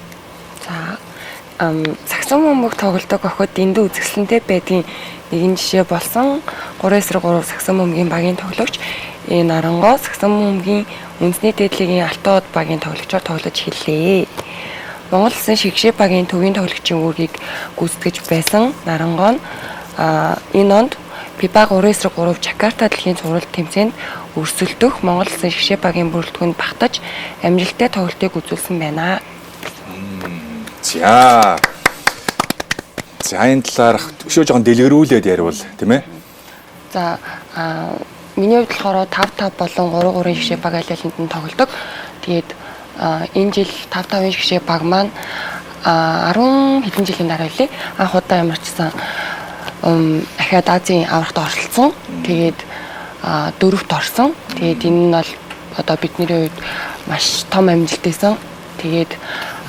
За сагсан бөмбөг тоглодог охид дэндүү үзэсгэлэнтэй байдгийн нэгэн жишээ болсон 3-3 сагсан бөмбөгийн багийн тоглогч энэ нарангоо сагсан бөмбөгийн үндэсний дээдлэгийн Алтан од багийн тоглогчоор тоглож эхэллээ. Монгол Улсын шигшээ багийн төвийн тоглогчийн үүргийг гүйцэтгэж байсан нарангоо нь энэ онд FIBA 3-3 Жакарта дэлхийн цуврал тэмцээнд өрсөлдөх Монгол Улсын шигшээ багийн бүрэлдэхүүнд багтаж амжилттай тоглолтыг үзүүлсэн байна. За. За энэ талаар өшөө жоохон дэлгэрүүлээд яриул тийм ээ. За миний хувьд болохоор 5-5 болон 3-3-ын шигшээ баг аль алинд нь тоглодог. Тэгээд энэ жил 5-5-ын шигшээ баг маань 10 хэдэн жилийн дараа үлээ анх удаа ямарчсан ахиад Азийн аврагт оролцсон. Тэгээд дөрөвт орсон. Тэгээд энэ нь бол одоо бидний хувьд маш том амжилт байсан. Тэгээд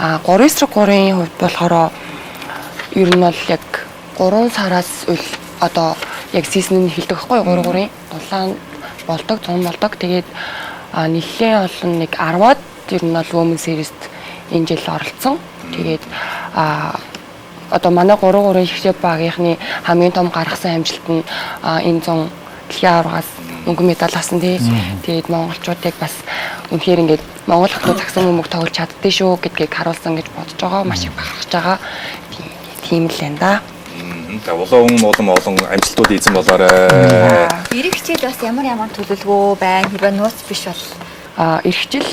3-3-ын хувьд болохоор ер нь бол яг 3 сараас үл одоо яг сизон нь эхэлдэг байхгүй юу? 3-3-ын дулаан болдог, 100 болдог. Тэгээд нэлээд олон нэг 10-аад ер нь бол Women Series-т энэ жил оролцсон. Тэгээд одоо манай 3-3-ын шигшээ багийнхны хамгийн том гаргасан амжилт нь энэ 100 дэлхийн аваргаас мөнгө медаль авсан тий. Тэгээд монголчуудыг бас үнэхээр ингээд монгол охтууд загсан бөмбөг тоглож чаддээ шүү гэдгийг харуулсан гэж бодож байгаа. Маш их бахархаж байгаа. Тийм л энэ да. За улаан улам олон амжилтууд эзэн болоорой. Ирэх хичээл бас ямар ямар төлөвлөгөө байна? Хэрвээ нууц биш бол Ирэх жил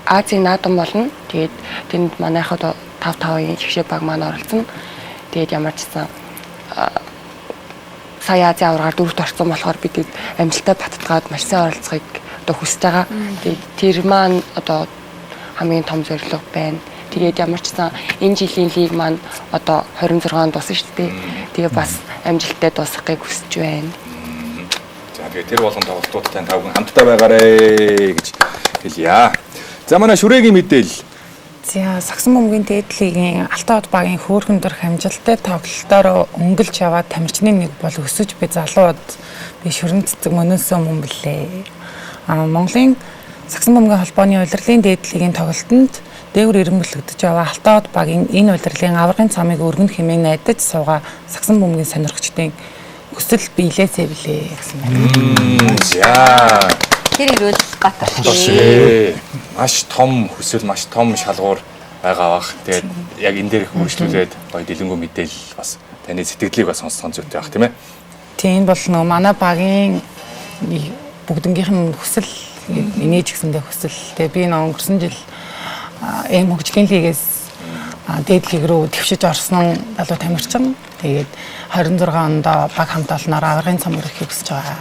Азийн наадам болно. Тэгээд тэнд манайхад 5-5-ын шигшээ баг маань оролцсон. Тэгээд ямар ч гэсэн сая Азийн аваргаар дөрөвт орсон болохоор бид амжилттай баттгаад маш сайн оролцохыг одоо хүсэж байгаа. Тэгээд тэр маань одоо хамгийн том зорилго байна. Тэгээд ямар ч гэсэн энэ жилийн лиг маань одоо 26 онд дуусна шүү дээ. Тэгээ бас амжилттай дуусгахыг хүсэж байна. За тэгээд тэр болгон тоглолтуудтай та бүхэн хамтдаа байгаарэ гэж хэлье. За манай шүрэгийн мэдээлэл. За сагсан бөмбөгийн дээд лигийн Алтан хот багийн хөөрхөн дөрх амжилттай тоглолтоор өнгөлж яваад тамирчны нэг бол өсөж би залууд би шүрэн цэцэг мөнөөсөө мөн блээ. Монголын сагсан бөмбөгийн холбооны улирлын дээд лигийн тоглолтод дээгүр ирмэглэгдэж яваа Алтан хот багийн энэ улирлын аваргын цомыг өргөн хэмээн найдаж суугаа сагсан бөмбөгийн сонирхчдын хүсэл биелээсэй билээ гэсэн байна. За тэр ирүүл Батар. Маш том хүсэл, маш том шалгуур байгаа бах. Тэгээд яг энэ дээр их үргэлжлүүлээд гоё дэлгэнгүй мэдээлэл бас таны сэтгэлийг бас сонссон зүйтэй байх тийм ээ. Тийм бол нөө манай багийн бүгднгийнх нь хүсэл, миний ч гэсэндээ хүсэл. Тэгээ би нөө өнгөрсөн жил эм хөгжлийн лигээс дээд лиг рүү твшиж орсон залуу тамирчин. Тэгээд 26 онд баг хамт олноор аваргын цом өргөхийг хүсэж байгаа.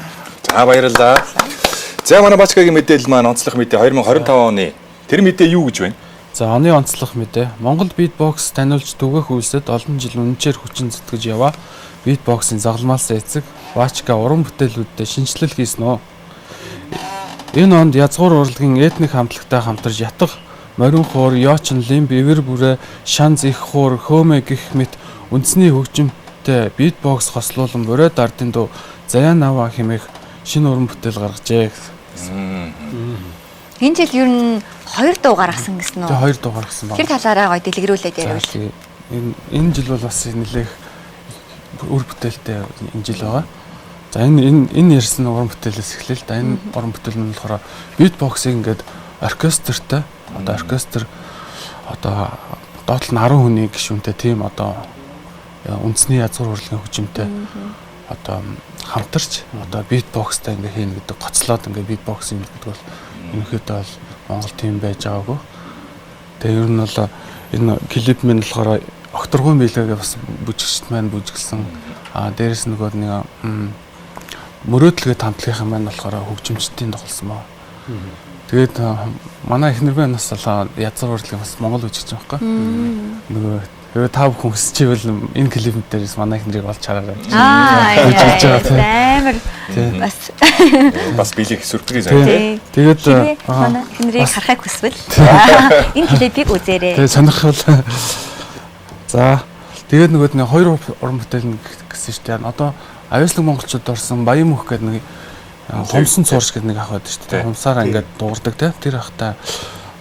За баярлалаа. За манай Бачкагийн мэдээлэл маань онцлог мэдээ 2025 оны тэр мэдээ юу гэж байна? За оны онцлог мэдээ. Монгол битбокс таниулж түгээх үйлсэд олон жил үнэнчээр хүчин зүтгэж яваа. Битбоксийн загалмаалсан эцэг Бачка уран бүтээлүүдэд шинэчлэл хийсэн үү? Энэ онд язгуур урлагийн этник хамтлагтай хамтарч ятгах, морин хуур, йочин, лимб, ивэр бүрээ, шанз, их хуур, хөөмө гэх мэт үндэсний хөгжимтэй битбокс хослуулан борой дардын дуу Заяа наваа хэмээх шинэ уран бүтээл гаргажээ. Энэ жил ер нь 2 дуу гаргасан гэсэн үү? Тэгээ 2 дуу гаргасан байна. Тэр талаараа гоё дэлгэрүүлээд яриул. Энэ жил бол бас нэлээх үр бүтээлтэй энэ жил байгаа. За энэ ярьсан уран бүтээлээс эхлэв л да. Энэ уран бүтээл нь болохоор битбоксыг ингээд оркестртэй одоо оркестр одоо доотлол нь 10 хүний гишүүнтэй тийм одоо үндэсний язгуур урлагийн хөгжимтэй одоо хамтарч одоо битбокстай ингээ хийнэ гэдэг гоцлоод ингээ битбокс юм гэдэг бол ерөнхийдөө бол Монгол тийм байж байгаагүй. Тэгээ ер нь бол энэ клип минь болохоор Окторгуй билегээ бас бүжигчд маань бүжиглсэн. Аа дээрэс нөгөө нэг мөрөөдлөгээ хамтлагийнхан маань болохоор хөгжимчдийн тоглосон баа. Тэгээд манай эхнэр маань бас язгуур урлагийн бас монгол бүжигч юм байхгүй. Нөгөө хэрвээ та бүхэн хүсч ивэл энэ клипэн дээрээс манай эхнэрийг олж хараарай. Амар бас бэлэг сюрприз байна тий. Тэгээд манай эхнэрийг харахыг хүсвэл энэ клипийг үзээрэй. Тэгээд сонирхол. За тэгээд нөгөө нэг хоёр уран бүтээл гэсэн шүү дээ. Одоо авьяаслаг монголчууд орсон Баян мөх гэдэг нэг хумсан цуурш гэдэг нэг ах байдаг шүү дээ. Хумсаараа ингээд дуугардаг тий. Тэр ахтай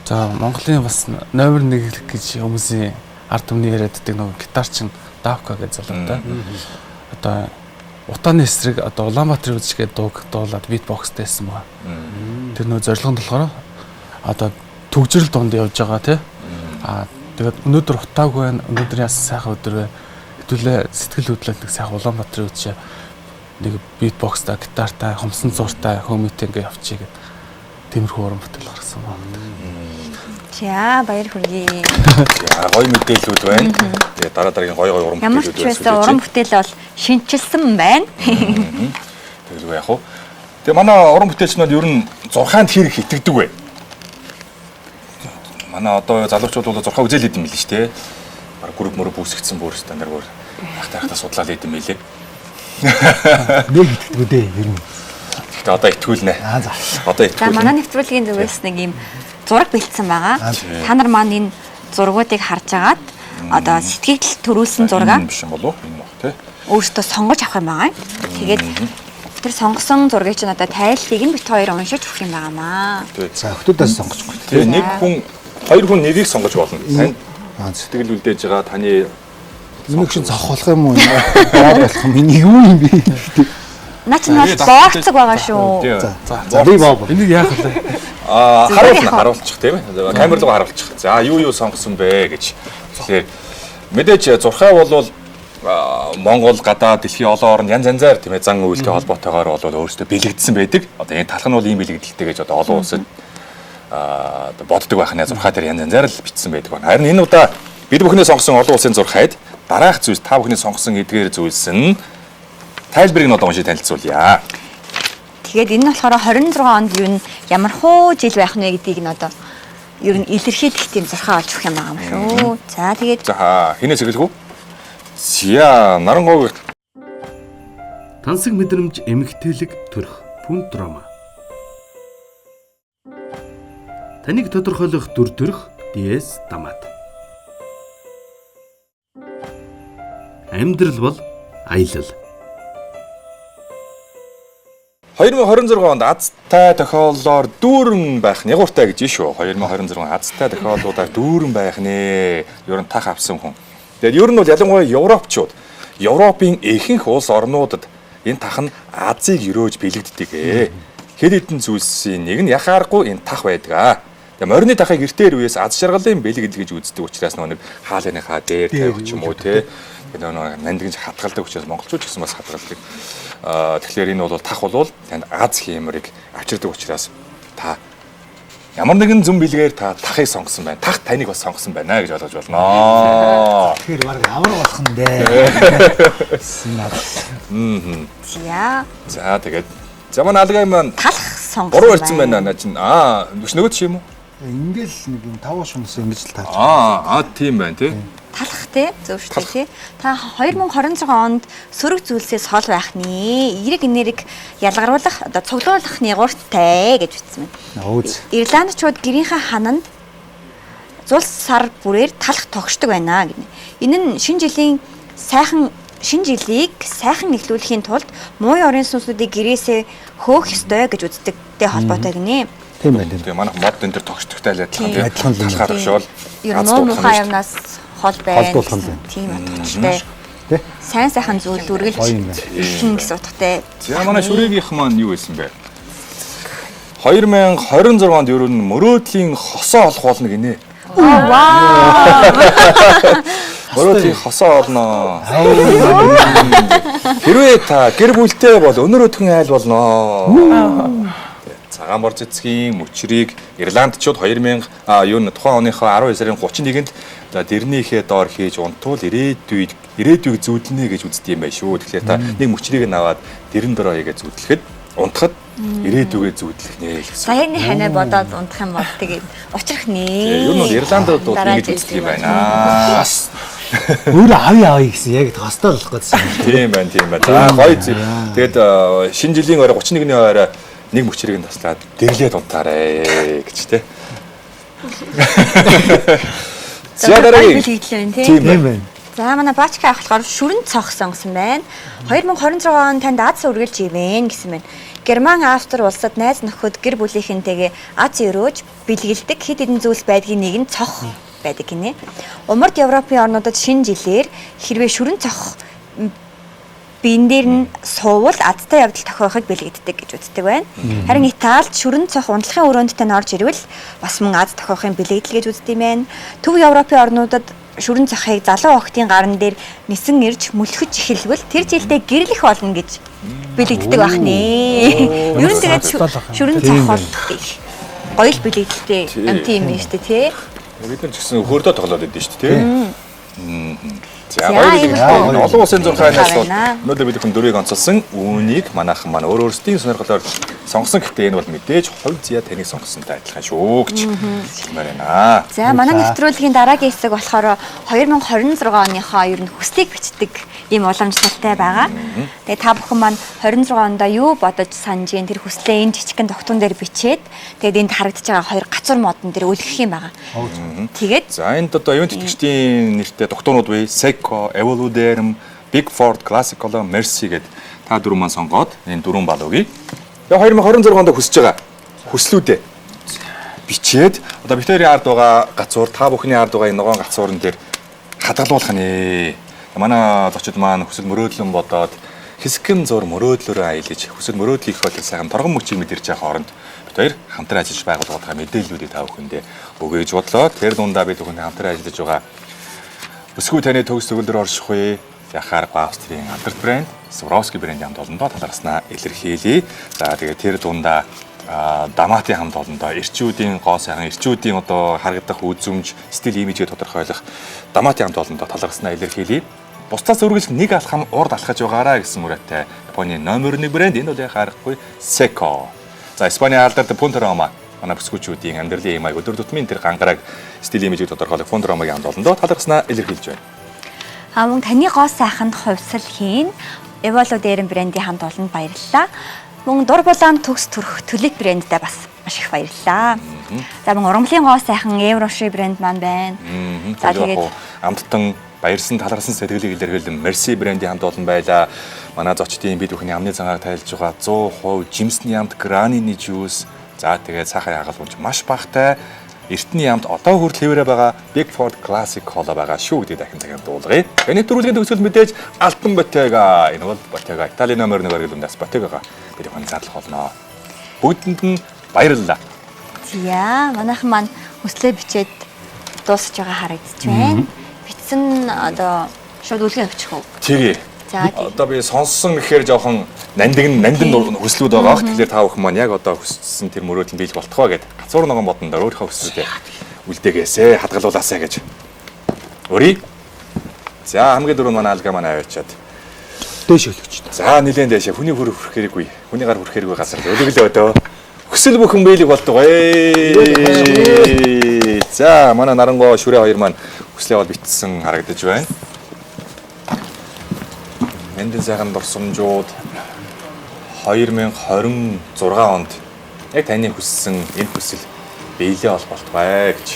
за Монголын бас номер 1 гэж хүмүүсийн ард түмний яриаддаг нөгөө гитарчин Давка гэж залуутай. Одоо утааны эсрэг одоо Улаанбаатарын үзэсгэлээ дууг дуулаад битбокстай байсан байгаа. Тэр нөгөө зорилго нь болохоор одоо төгжрөл дунд явж байгаа тий. Аа тэгээд өнөөдөр утаагүй байна. Өнөөдөр яасан сайхан өдөр вэ? Хэдүүлээ сэтгэл хөдлөлт нэг сайхан Улаанбаатарын үзшээ нэг битбокстай, гитартай, хумсан зуртай хөөмөтэй ингээ явчих гээд тиймэрхүү уран бүтээл гаргасан байна. За баяр хүргэе. За гоё мэдээллүүд байна. Тэгээ дараа дараагийн гоё гоё уран бүтээлүүд байна. Ямар ч байсан уран бүтээл бол шинэчилсэн байна. Тэгэлгүй яах вэ? Тэгээ манай уран бүтээлч нар ер нь зурхаанд хэр их итгэдэг вэ? Манай одоо залуучууд бол зурхаа үзэл идэм билээ шүү дээ. Бараг групп мөрөв үүсгэсэн бүр стандарт бүр ахта судлаад идэм билээ. Нэг итгэдэг үү дээ ер нь. Гэхдээ одоо итгүүлнэ. Аа за. Одоо итгүүлнэ. За манай нэвтрүүлгийн зүгээс нэг юм зураг бэлдсэн байгаа. Та нар маань энэ зургуудыг харж агаад одоо сэтгэл төрүүлсэн зураг биш юм болов уу? Энэ баг тий. Өөртөө сонгож авах юм байгаа. Тэгээд Тэр сонгосон зургийг чинь одоо тайллыг нь бит хоёр уншиж өгөх юм байгаамаа. За охтуудаас сонгочихгүй. Тэгээ нэг хүн хоёр хүн нэрийг сонгож болно. Танд сэтгэл үлдээж байгаа таны Миний чинь цохох болох юм уу? Боо болох юм. Энэ юу юм бэ? Наа чинь бол боорцог байгаа шүү. За би боо. Энийг яах вэ? Аа харуулна харуулчих тийм ээ. Камер руу харуулчих. За юу юу сонгосон бэ гэж. Тэгэхээр мэдээж зурхай бол Монгол гадаад дэлхийн олон орнд янз янзаар тийм ээ зан үйлтэй холбоотойгоор бол өөрсдөө бэлэгдсэн байдаг. Одоо энэ талх нь бол ийм бэлэгдэлтэй гэж одоо олон улсад боддог байх нэ зурхай дээр янз янзаар л бичсэн байдаг байна. Харин энэ удаа бид бүхний сонгосон олон улсын зурхайд дараах зүйлс та бүхний сонгосон эдгээр зүйлс нь тайлбарыг нь одоо уншиж танилцуулъя. Тэгээд энэ нь болохоор 26 онд юу н ямар хуу жил байх нь вэ гэдгийг нь одоо ер нь илэрхийлэх тийм зурхай олж өгөх юм байгаа юм шүү. За тэгээд За хинээс эхлэх үү? Зя нарангог Тансаг мэдрэмж эмгтээлэг төрх пүнт драма. Таныг тодорхойлох дүр төрх DS дамат. Амьдрал бол аялал. 2026 онд азтай тохиоллоор дүүрэн байх нягууртай гэж шүү. 2026 он азтай тохиоллуудаар дүүрэн байх нэ. Ер нь тах авсан хүн. Тэгээд ер нь бол ялангуяа европчууд Европын ихэнх улс орнуудад энэ тах нь Азийг өрөөж бэлэгддэг. Хэд хэдэн зүйлсийн нэг нь яхааргүй энэ тах байдаг. Тэгээ морины тахыг эртээр үеэс аз жаргалын бэлэгдэл гэж үздэг учраас нөгөө нэг хаалыныхаа дээр тавих ч юм уу те. Тэгээ нөгөө нандинж хадгалдаг учраас монголчууд ч гэсэн бас хадгалдаг. Тэгэхээр энэ бол тах бол танд аз хиймэрийг авчирдаг учраас та ямар нэгэн зүм бэлгээр та тахыг сонгосон байна. Тах таныг бас сонгосон байна гэж ойлгож болно. Тэгэхээр баг ямар болох нь бэ? За. За тэгээд за манай алгай маань талх сонгосон. Буруу ирсэн байна наа чинь. Аа нөгөө ч юм уу? Ингээл нэг юм тавуу шунас ингэж л таарч. Аа тийм байна тий. Талх тий зөв шүү дээ тий. Та 2026 онд сөрөг зүйлсээс хол байх нэ. Эерэг энерги ялгаруулах одоо цуглуулах нягууртай гэж бичсэн байна. Өөз. Ирландчууд гэрийнхээ хананд зул сар бүрээр талх тогшдог байна гинэ. Энэ нь шинэ жилийн сайхан шинэ жилийг сайхан эхлүүлэхийн тулд муу ёрын сүнснүүдийг гэрээсээ хөөх ёстой гэж үздэгтэй холбоотой гинэ. Тийм байна. Тэгээ манайх мод энэ төр тогшдогтой л адилхан тийм. Адилхан л юм. Талхаа тогшоол. Ер нь муу мухай юмнаас хол байна. Холдуулах нь. Тийм утгатай. Тэ? Сайн сайхан зүйл үргэлж Гоё юм байна. эхлэн гэсэн утгатай. За манай шүрээгийнх маань юу байсан бэ? 2026 онд ер нь мөрөөдлийн хосоо олох болно гинэ. Вау. Мөрөөдлийн хосоо олно. Хэрвээ та гэр бүлтэй бол өнөр өдгөн айл болно. Цагаан бор цэцгийн мөчрийг Ирландчууд 2000 юу н тухайн оныхоо 12 сарын 31-нд за дэрнийхээ доор хийж унтвал ирээдүйг зүүдлэнэ гэж үздэг юм байна шүү. Тэгэхээр та нэг мөчрийг нь аваад дэрэн дороо хийгээ зүүдлэхэд унтахад ирээдүгээ зүүдлэх нэ л гэсэн. Саяны ханаа бодоод унтах юм бол тэгээд учрах нэ. Ер нь бол Ирландд бол ингэж үздэг юм байна. Өөрөө авъя авъя гэсэн яг хостой болох гэсэн. Тийм байна, тийм байна. За гоё зүй. Тэгээд шинэ жилийн орой 31-ний орой нэг мөчрийг нь таслаад дэрлээд унтаарэ гэж те. За дараагийн. Бэлгэлээ тий. Тийм Тийм байна. За манай баачка авах болохоор шүрэн цох сонгосон байна. 2026 он танд аз үргэлж ивэн гэсэн байна. Герман автор улсад найз нөхөд гэр бүлийнхэнтэйгээ аз өрөөж бэлгэлдэг хэд хэдэн зүйлс байдгийн нэг нь цох байдаг гинэ. Умард Европын орнуудад шинэ жилээр хэрвээ шүрэн цох биен дээр нь суувал азтай явдал тохиохыг бэлгэддэг гэж үздэг байна. Харин Италид шүрэн цох унтлахын өрөөнд тань орж ирвэл бас мөн аз тохиохын бэлэгдэл гэж үздэг юм байна. Төв Европын орнуудад шүрэн цохыг залуу охидын гаран дээр нисэн ирж мөлхөж эхэлвэл тэр жилдээ гэрлэх болно гэж бэлэгддэг байх нэ. Ер нь тэгээд шүрэн цох бол их гоё л бэлэгдэлтэй юм тийм юм шүү дээ тий. Бид нар ч гэсэн хөрдөө тоглоод идэв шүү дээ тий. За За, гоё ийм бэлэгдэлтэй. Олон улсын зурхайнаас бол байна. өнөөдөр бид бүхэн дөрвийг онцолсон. Үүнийг манайхан маань өөр өөрсдийн сонирхлоор сонгосон гэхдээ энэ бол мэдээж хувь зя таныг сонгосонтой адилхан шүү гэж хэлмээр байна. За манай нэвтрүүлгийн дараагийн хэсэг болохоор 2026 оныхоо ер нь хүслийг бичдэг ийм уламжлалтай байгаа. Тэгээ та бүхэн маань 26 ондоо юу бодож санаж гин тэр хүслээ энэ жижигхэн тогтун дээр бичээд тэгээд энд харагдаж байгаа хоёр гацуур модон дээр үлгэх юм байгаа. Тэгээд За энд одоо юун тэтгэгчдийн нэртэй дугтуунууд бий. Seiko, Evoluderm, Big Ford, Classic Color, Mercy гэдэг Та дөрвөн маань сонгоод энэ дөрвөн балуугийг тэгээ 2026 онд хүсэж байгаа хүслүүдээ бичээд одоо бид хоёрын ард байгаа гацуур та бүхний ард байгаа энэ ногоон гацуурн дээр хадгалуулах нэ. Манай зочид маань хүсэл мөрөөдлөн бодоод хэсгэн зур мөрөөдлөөрөө аялаж хүсэл мөрөөдлийнхөө тэр сайхан торгон мөчийг мэдэрч явах хооронд бид хоёр хамтран ажиллаж байгууллагын мэдээллүүдийг та бүхэндээ өгөөж бодлоо. Тэр дундаа бид бүхэн хамтран ажиллаж байгаа Өсгөө таны төгс төгөлдөр оршихгүй яхаар Австрийн алдарт брэнд Swarovski брендийн хамт олондоо талархснаа илэрхийлье. За тэгээд тэр дундаа Даматын хамт олондоо эрчүүдийн гоо сайхан эрчүүдийн одоо харагдах үзэмж, стил имижээ тодорхойлох Даматын хамт олондоо талархснаа илэрхийлье. Бусдаас үргэлж нэг алхам урд алхаж байгаараа гэсэн мөрөтэй Японы номер 1 брэнд энэ бол яхаарахгүй Seiko. За Испани алдарт Punto Roma манай бүсгүүчүүдийн амьдралын юм аяг өдөр тутмын тэр гангараг стил имижийг тодорхойлох Punto Roma-гийн хамт олондоо талархснаа илэрхийлж байна. А мөн таны гоо сайханд хувьсал хийн Evolo Deren брендийн хамт олонд баярлалаа. Мөн дур булаан төгс төрх Tulip брэнддээ бас маш их баярлалаа. За мөн ургамлын гоо сайхан Евроши брэнд маань байна. За тэгээд амттан баярсан таларсан сэтгэлийг илэрхийлэн Merci брендийн хамт олон байлаа. Манай зочдын бид бүхний амны зангааг тайлж байгаа 100% жимсний амт гранины жуус. За тэгээд сайхан хагалгууч маш багтай Эртний амт одоо хүртэл хэвээрээ байгаа Big Ford Classic Cola байгаа шүү гэдгийг дахин дахин дуулгая. Энэ төрүүлгийн төгсгөл мэдээж Алтан Bottega. Энэ бол Bottega Италийн номер 1 оргил ундаас Bottega-га бид бүхэн зарлах болно. Бүгдэнд нь баярлалаа. За манайхан маань хүслээ бичээд дуусч байгаа харагдаж байна. Бичсэн одоо шууд үлгэн авчих уу? Тэгээ. За тий. Одоо би сонссон гэхээр жоохон нандин нандин хүслүүд байгаа. Тэгэхээр та бүхэн маань яг одоо хүссэн тэр мөрөөдөл нь биелэх болтугай гэд гацуур ногоон бодон дээр өөрийнхөө хүслүүдээ үлдээгээсэ хадгалуулаасаа гэж. Өрий. За хамгийн дөрөв манай алга манай аваачаад. Дээш өлгөч. За нилээн дээшээ хүний хөр хүрэх хэрэггүй. Хүний гар хүрэх хэрэггүй газар өлөглөө өдөө. Хүсэл бүхэн биелэх болтугай. За манай нарангоо шүрээ хоёр маань хүслээ бол битсэн харагдаж байна. Нандин сайхан дурсамжууд 2026 онд яг таны хүссэн энэ хүсэл биелээ бол болтугай гэж.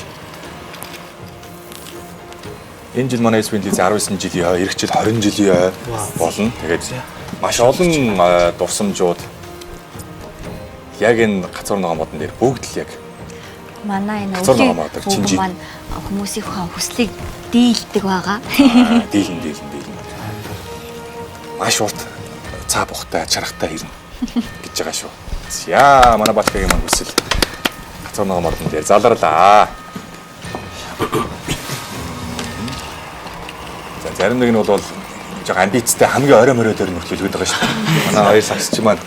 Энэ жил манай SB телевиз 19 жилийн ой, эх жил 20 жилийн ой болно. Тэгээд маш олон дурсамжууд яг энэ гацуур ногоон модон дээр бүгд л яг Манай энэ Гацуур өвлийн ногоон мод хүүхэн чинжин. маань хүмүүсийн хүслийг дийлдэг байгаа. дийлэн дийлэн дийлэн. Маш урт цаа бухтай чаргатай ирнэ гэж байгаа шүү. За манай Баткагийн маань хүсэл гацуур ногоон модон дээр заларлаа. За зарим нэг нь бол жоо амбицтай хамгийн орой морой дээр нөхлөлгöd байгаа шүү. Манай хоёр сагсч маань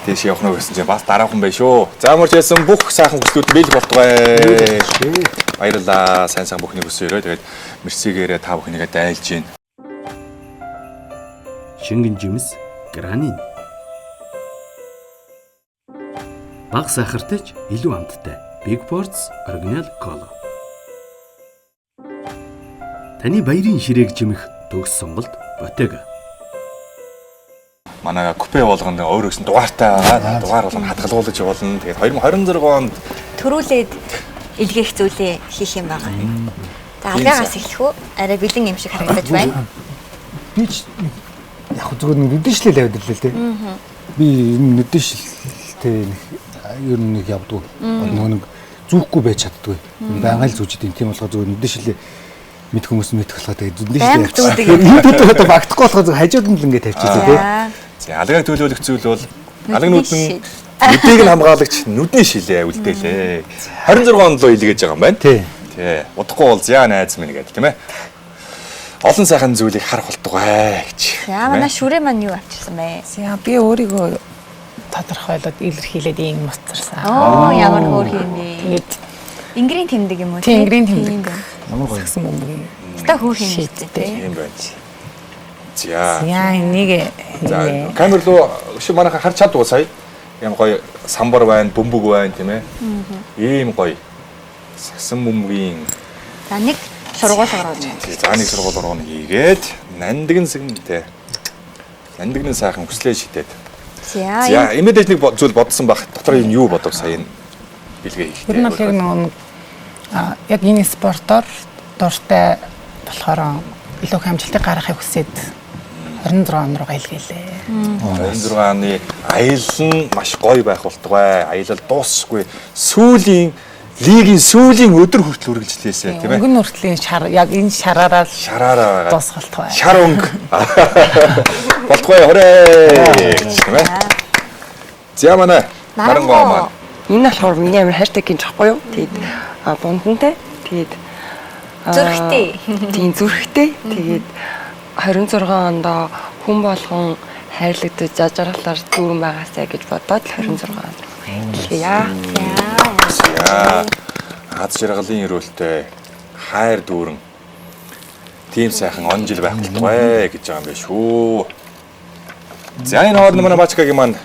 тийш явах нь гэсэн чинь бас дараахан байх шүү. За ямар ч байсан бүх сайхан хүслүүд биелэх болтугай. Баярлалаа. Сайн сайн бүхнийг хүсье өрөө. Тэгээд мерсигээрээ та бүхнийгээ дайлж гин. Шингэн жимс гранин. Баг сахартай ч илүү амттай. Big Ports Original Cola. Таны баярын ширээг жимэх төгс сонголт Bottega. Манай купе болгонд өөр өгсөн дугаартай байгаа. Дугаар болгоно хадгалуулж явуулна. Тэгээд 2026 онд Төрүүлээд илгээх зүйлээ хийх юм байгаа. За алгаагаас эхлэх үү? Арай бэлэн юм шиг харагдаж байна. Би ч яг хөө зүгээр нэг нүдэн шилэл аваад ирлээ л дээ. Би энэ нүдэн шилтэй нэг ер нь нэг явдггүй. Нөгөө нэг зүүхгүй байж чаддгүй. Байнга л зүүж идэв. Тийм болохоор зүгээр нүдэн шилээ мэд хүмүүс мэдэх болохоор тэгээд нүдэн шилээ. Байнга зүүдэг. Нүдэд одоо багтахгүй болохоор зүгээр хажууд нь л ингээд тавьчихлаа тий. За за алгааг төлөөлөх зүйл бол алга Нүдний нүдэн шил. нүдийг нь хамгаалагч нүдний шилээ үлдээлээ. 26 онд лөө илгээж байгаа юм байна. Тий. Тий. Удахгүй бол зя найз минь гэдэг тийм ээ. Олон сайхан зүйлийг харах болтугай гэж. За манай шүрээ маань юу авчирсан бэ? За би өөрийгөө тодорхойлоод илэрхийлээд ийм муцарсан. Оо ямар хөөрхөн юм бэ? Тэгээд Ингрийн тэмдэг юм уу? Тийм, ингрийн тэмдэг. Тийм байна. Ямар гоё. сагсан бөмбөгийн. Өстой хөөрхөн юм шүү дээ. Тийм байна. За. За энийг За камер руу шиг манайхан харж чаддгүй сая. Ийм гоё самбар байна, бөмбөг байна тийм ээ. Ийм гоё. Сагсан бөмбөгийн За нэг сургууль гаргаж. за нэг сургууль руу нь хийгээд нандинг сэгнтэй. Нандинг сайхан хүслээ шидэд. За За эмээдэж нэг зүйл бодсон байх. Дотор энэ юу бодов сая энэ бэлгээ Ер нь бол хийхдээ. яг нөгөө нэг, яг энэ спортоор дуртай болохоор илүү их амжилтыг гаргахыг хүсээд 26 он руу аялгэлээ. 26 оны аялал нь маш гоё байх болтугай. Аялал дуусахгүй. Сүүлийн лигийн сүүлийн өдөр хүртэл үргэлжлээсэ, тийм ээ. Өнгөн хүртлийн шар яг энэ шараараа л Шараараа байгаа. дуусах болтугай. Шар өнгө. Болтугай хорэй гэж, тийм ээ. За манай Нарангоо маань. Энэ болохоор миний амар хайртай гинж байхгүй юу? Тэгээд бунтантай. Тэгээд Зүрхтэй. Тийм, зүрхтэй. Тэгээд 26 онд хүн болгон хайрлагдаж жажарлаар дүүрэн байгаасай гэж бодоод л 26 онд. Яа. За. Аз жаргалын өрөөлтэй хайр дүүрэн тийм сайхан он жил байх болтугай гэж байгаа юм байна шүү. За энэ хооронд манай Бачкагийн маань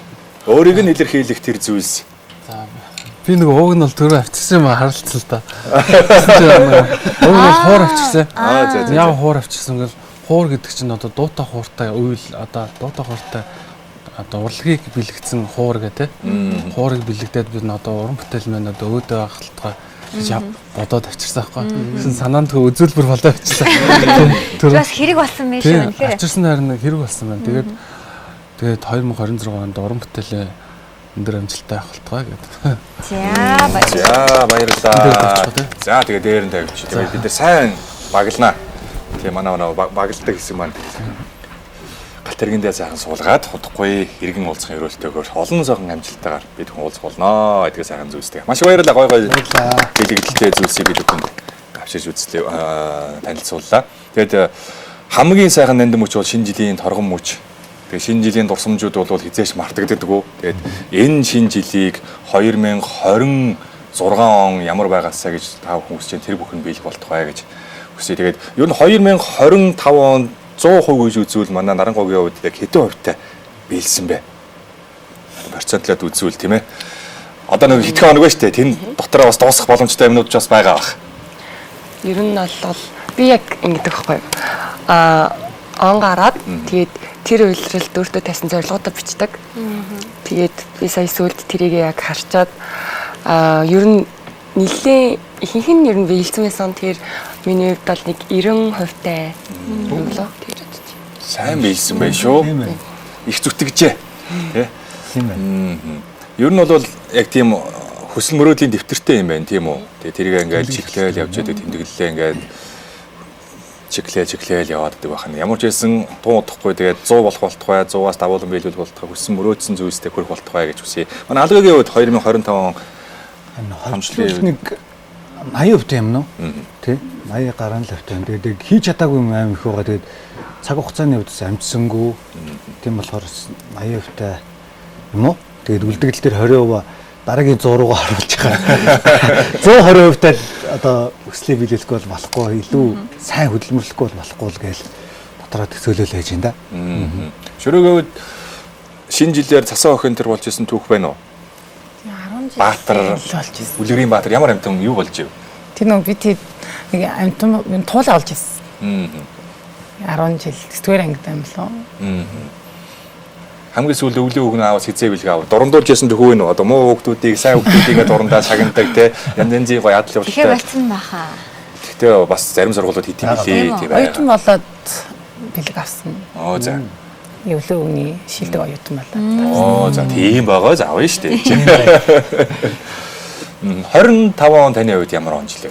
өөрийг нь илэрхийлэх тэр зүйлс. За би нэг ууг нь бол түрүү авчирсан юм а харалцсан л та. Ууг нь бол хуур авчирсан. Аа за за. Яг хуур авчирсан гэл хуур гэдэг чинь одоо дуута хууртай үйл одоо дуута хууртай одоо урлагийг бэлэгдсэн хуур гэх тээ. Хуурыг бэлэгдээд бид н одоо уран бүтээл маань одоо өөдөө ахалтгаа гэж бодоод авчирсан байхгүй. Тэгсэн санаанд төө үзүүлбэр болоо авчирсан. Тэр бас хэрэг болсон юм шиг үнэхээр. Авчирсан харин хэрэг болсон байна. Тэгээд тэгээд 2026 онд уран бүтээлээ өндөр амжилттай авах болтугай гэдэг. За баярлалаа. За баярлалаа. За тэгээ дээр нь тавьчих. Тэгээд бид нар сайн баглана. Тэгээ манай багладаг хэсэг маань галт тэргэндээ сайхан суулгаад удахгүй иргэн уулзах өрөөлтөөр олон сайхан амжилттайгаар бид хүн уулзах болно. Тэгээ сайхан зүйлстэй. Маш их баярлалаа. Гой гой бэлэгдэлтэй зүйлсийг бид бүхэнд авчирч үзлээ, танилцууллаа. Тэгээд хамгийн сайхан нандин мөч бол шинэ жилийн торгон мөч. Тэгээ шинэ жилийн дурсамжууд бол хизээш мартагддаггүй. Тэгээд энэ шинэ жилийг 2026 он ямар байгаасаа гэж та бүхэн хүсэж тэр бүхэн биелэх болтугай гэж хүсье. Тэгээд ер нь 2025 он 100% гэж үзвэл манай Нарангогийн хувьд яг хэдэн хувьтай биелсэн бэ? Процентлоод үзвэл тийм ээ. Одоо нэг хэдхэн хоног байна шүү дээ. Тэн дотроо бас дуусах боломжтой юмнууд ч бас байгаа бах. Ер нь бол би яг ингэдэг байхгүй юу? Он гараад тэгээд тэр үйлрэлд өөртөө тавьсан зорилгоудаа бичдэг. Тэгээд би сая сүүлд тэрийг яг харчаад ер нь нэлээ ихэнх нь ер нь биелсэн байсан. Тэгэхээр миний хувьд бол нэг 90% тай юм лөө гэж бодож байна. Сайн биелсэн байх шүү. Их зүтгэжээ. Тэ? Тийм байна. Ер нь бол яг тийм хүсэл мөрөөдлийн дэвтэртэй юм байна, тийм үү? Тэгээ тэрийг ингээд чиглээл явж байдаг, тэмдэглэлээ ингээд чиглээл яваад байдаг байх нь. Ямар ч байсан тун удахгүй тэгээд 100 болох болтугай, 100-аас давуулан биелүүл болтугай, хүссэн мөрөөдсөн зүйлстэй хүрэх болтугай гэж хүсье. Манай Алгагийн хувьд 2025 он хамтлын нэг 80% юм нөө? Тэ? 80 гаруй л хувьтай. Тэгээд хийж чадаагүй юм аим их байгаа. Тэгээд цаг хугацааны хувьд амжсангүй. Тийм болохоор 80% юм уу? Тэгээд үлдэгдэл дээр 20% дараагийн 100 руугаа оруулж байгаа. 120% тал одоо өслөө биелүүлэхгүй бол болохгүй, илүү сайн хөдөлмөрлөхгүй бол болохгүй л гээл дотроо төсөөлөл байж байна да. Шөрөөгөө шинэ жилээр цасан охин төр болж исэн түүх байна уу? 10 жил Баатар болж исэн. Үлгэрийн баатар ямар амтан юу болж ив? Тэр нөгөө би тэр нэг амтан юм туулаа олж исэн. 10 жил 9-р ангид юм лөө. Хамгийн сүүлд өвлийн үг нь аавас хизээ бэлэг аав. Дурандуулж ясан төхөө нөө. Одоо муу хүүхдүүдийг сайн хүүхдүүдийг ингээ дурандаа шагнадаг те. Янз янзын гоё адал Тэгэхээр явдалтай. болсон баха. Гэхдээ бас зарим сургуулиуд хийт юм билээ тийм Оюутан ээ. болоод бэлэг авсан. Оо за. Өвлөө өгний шилдэг оюутан болоод. Оо за тийм байгаа за авна шүү дээ. 25 он таны хувьд ямар он жилээ?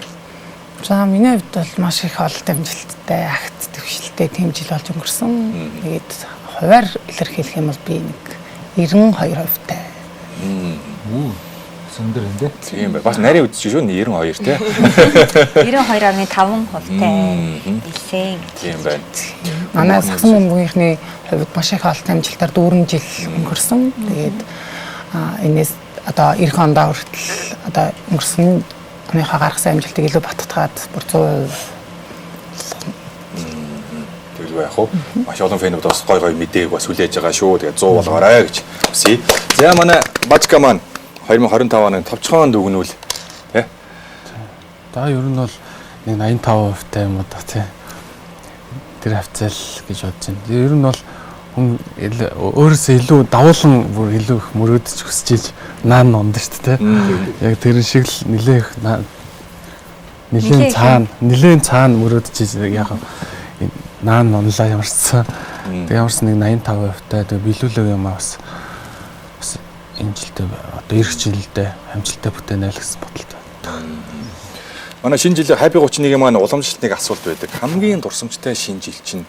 За миний хувьд бол маш их олон амжилттай, агт төвшөлтэй тийм жил болж өнгөрсөн. Тэгээд хувиар илэрхийлэх юм бол би нэг 92% тай. Өндөр юм дээ. Тийм бай. Бас нарийн үзчих шүү 92 те. 92.5% тай билсэн гэж. Тийм байна. Манай сагсан бөмбөгийнхний хувьд маш их олон амжилтаар 4 жил өнгөрсөн. Тэгээд энэс одоо эх ондоо хүртэл одоо өнгөрсөн оныхоо гаргасан амжилтыг илүү баттгаад бүр 100% Тэгэлгүй яах вэ? Маш олон фэнүүд бас гой гой мэдээг бас хүлээж байгаа шүү. Тэгээд 100 болгоорой гэж хүсье. За манай Бажка маань 2025 оны товчхон дүгнүүл тий. За ер нь бол нэг 85% тай юм уу да тий. Тэр хавцаал гэж бодож байна. Ер нь бол хүн өөрөөсөө илүү давуулан бүр илүү их мөрөөдөж хүсэж иж наан ундаг шүү дээ тий. Яг тэр шиг л нилээн их нилээн цаана мөрөөдөж иж яг наан унлаа ямарчсан. Тэгээ ямарс нэг 85% та тэгээ биелүүлэг юм аа бас энэ жилдээ одоо эх жилдээ амжилттай бүтээнэ л гэсэн бодолтой байна. Манай шинэ жилийн Happy 31-ийн маань уламжлалт нэг асуулт байдаг. Хамгийн дурсамжтай шинэ жил чинь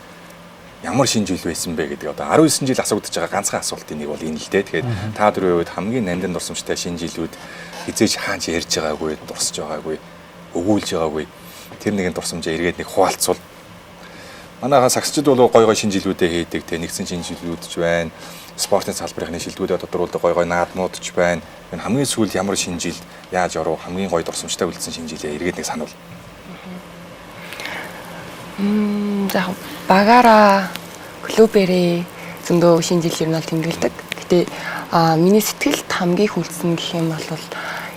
ямар шинэ жил байсан бэ гэдэг одоо 19 жил асуугдж байгаа ганцхан асуултын нэг бол энэ л дээ. Тэгэхээр та дөрвийн хувьд хамгийн нандин дурсамжтай шинэ жилүүд хизээж хаанч ярьж байгаагүй, дурсаж байгаагүй, өгүүлж байгаагүй тэр нэгэн дурсамжаа эргээд нэг хуваалцвал. Манайхаа сагсчид бол гой гой шинэ жилүүдээ хийдэг, тэ нэгсэн шинэ жилүүд ч байна. Спортын салбарын шилдэгүүдээ тодруулдаг гой гой наадмууд ч байна. Энэ хамгийн сүүлд ямар шинэ жил яаж оров, хамгийн гой дурсамжтай үлдсэн шинэ жилээ эргээд нэг сануул. За багаараа клубэрээ зөндөө шинэ жил ер нь бол тэмдэглэдэг. Гэтэ миний сэтгэлд хамгийн их үлдсэн гэх юм бол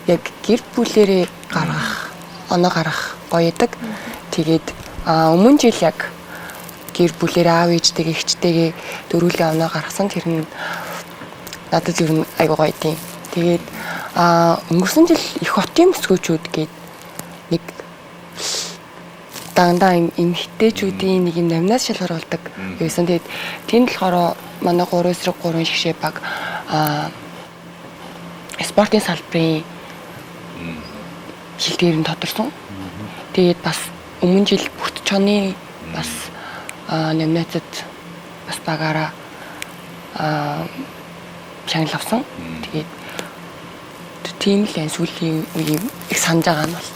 яг гэр бүлэрээ гаргах, оноо гаргах гоё идэг. Тэгээд өмнө жил яг гэр бүлээр аав ээжтэйгээ эгчтэйгээ дөрүүлээ оноо гаргасан. Тэр нь надад ер нь айгуу гоё тийм. Тэгээд өнгөрсөн жил их хотын мөсгөөчүүд гээд нэг дандаа эмэгтэйчүүдийн нэг юм номинаас шалгаруулдаг байсан. Тэгээд тэнд болохоор манай 3-3 шигшээ баг спортын салбарын шилдгээр нь тодорсон. Тэгээд бас өмнө жил бүрт чоны бас номинацид бас багаараа шагнал авсан. Тэгээд тийм л энэ сүүлийн үеийн их санаж байгаа нь бол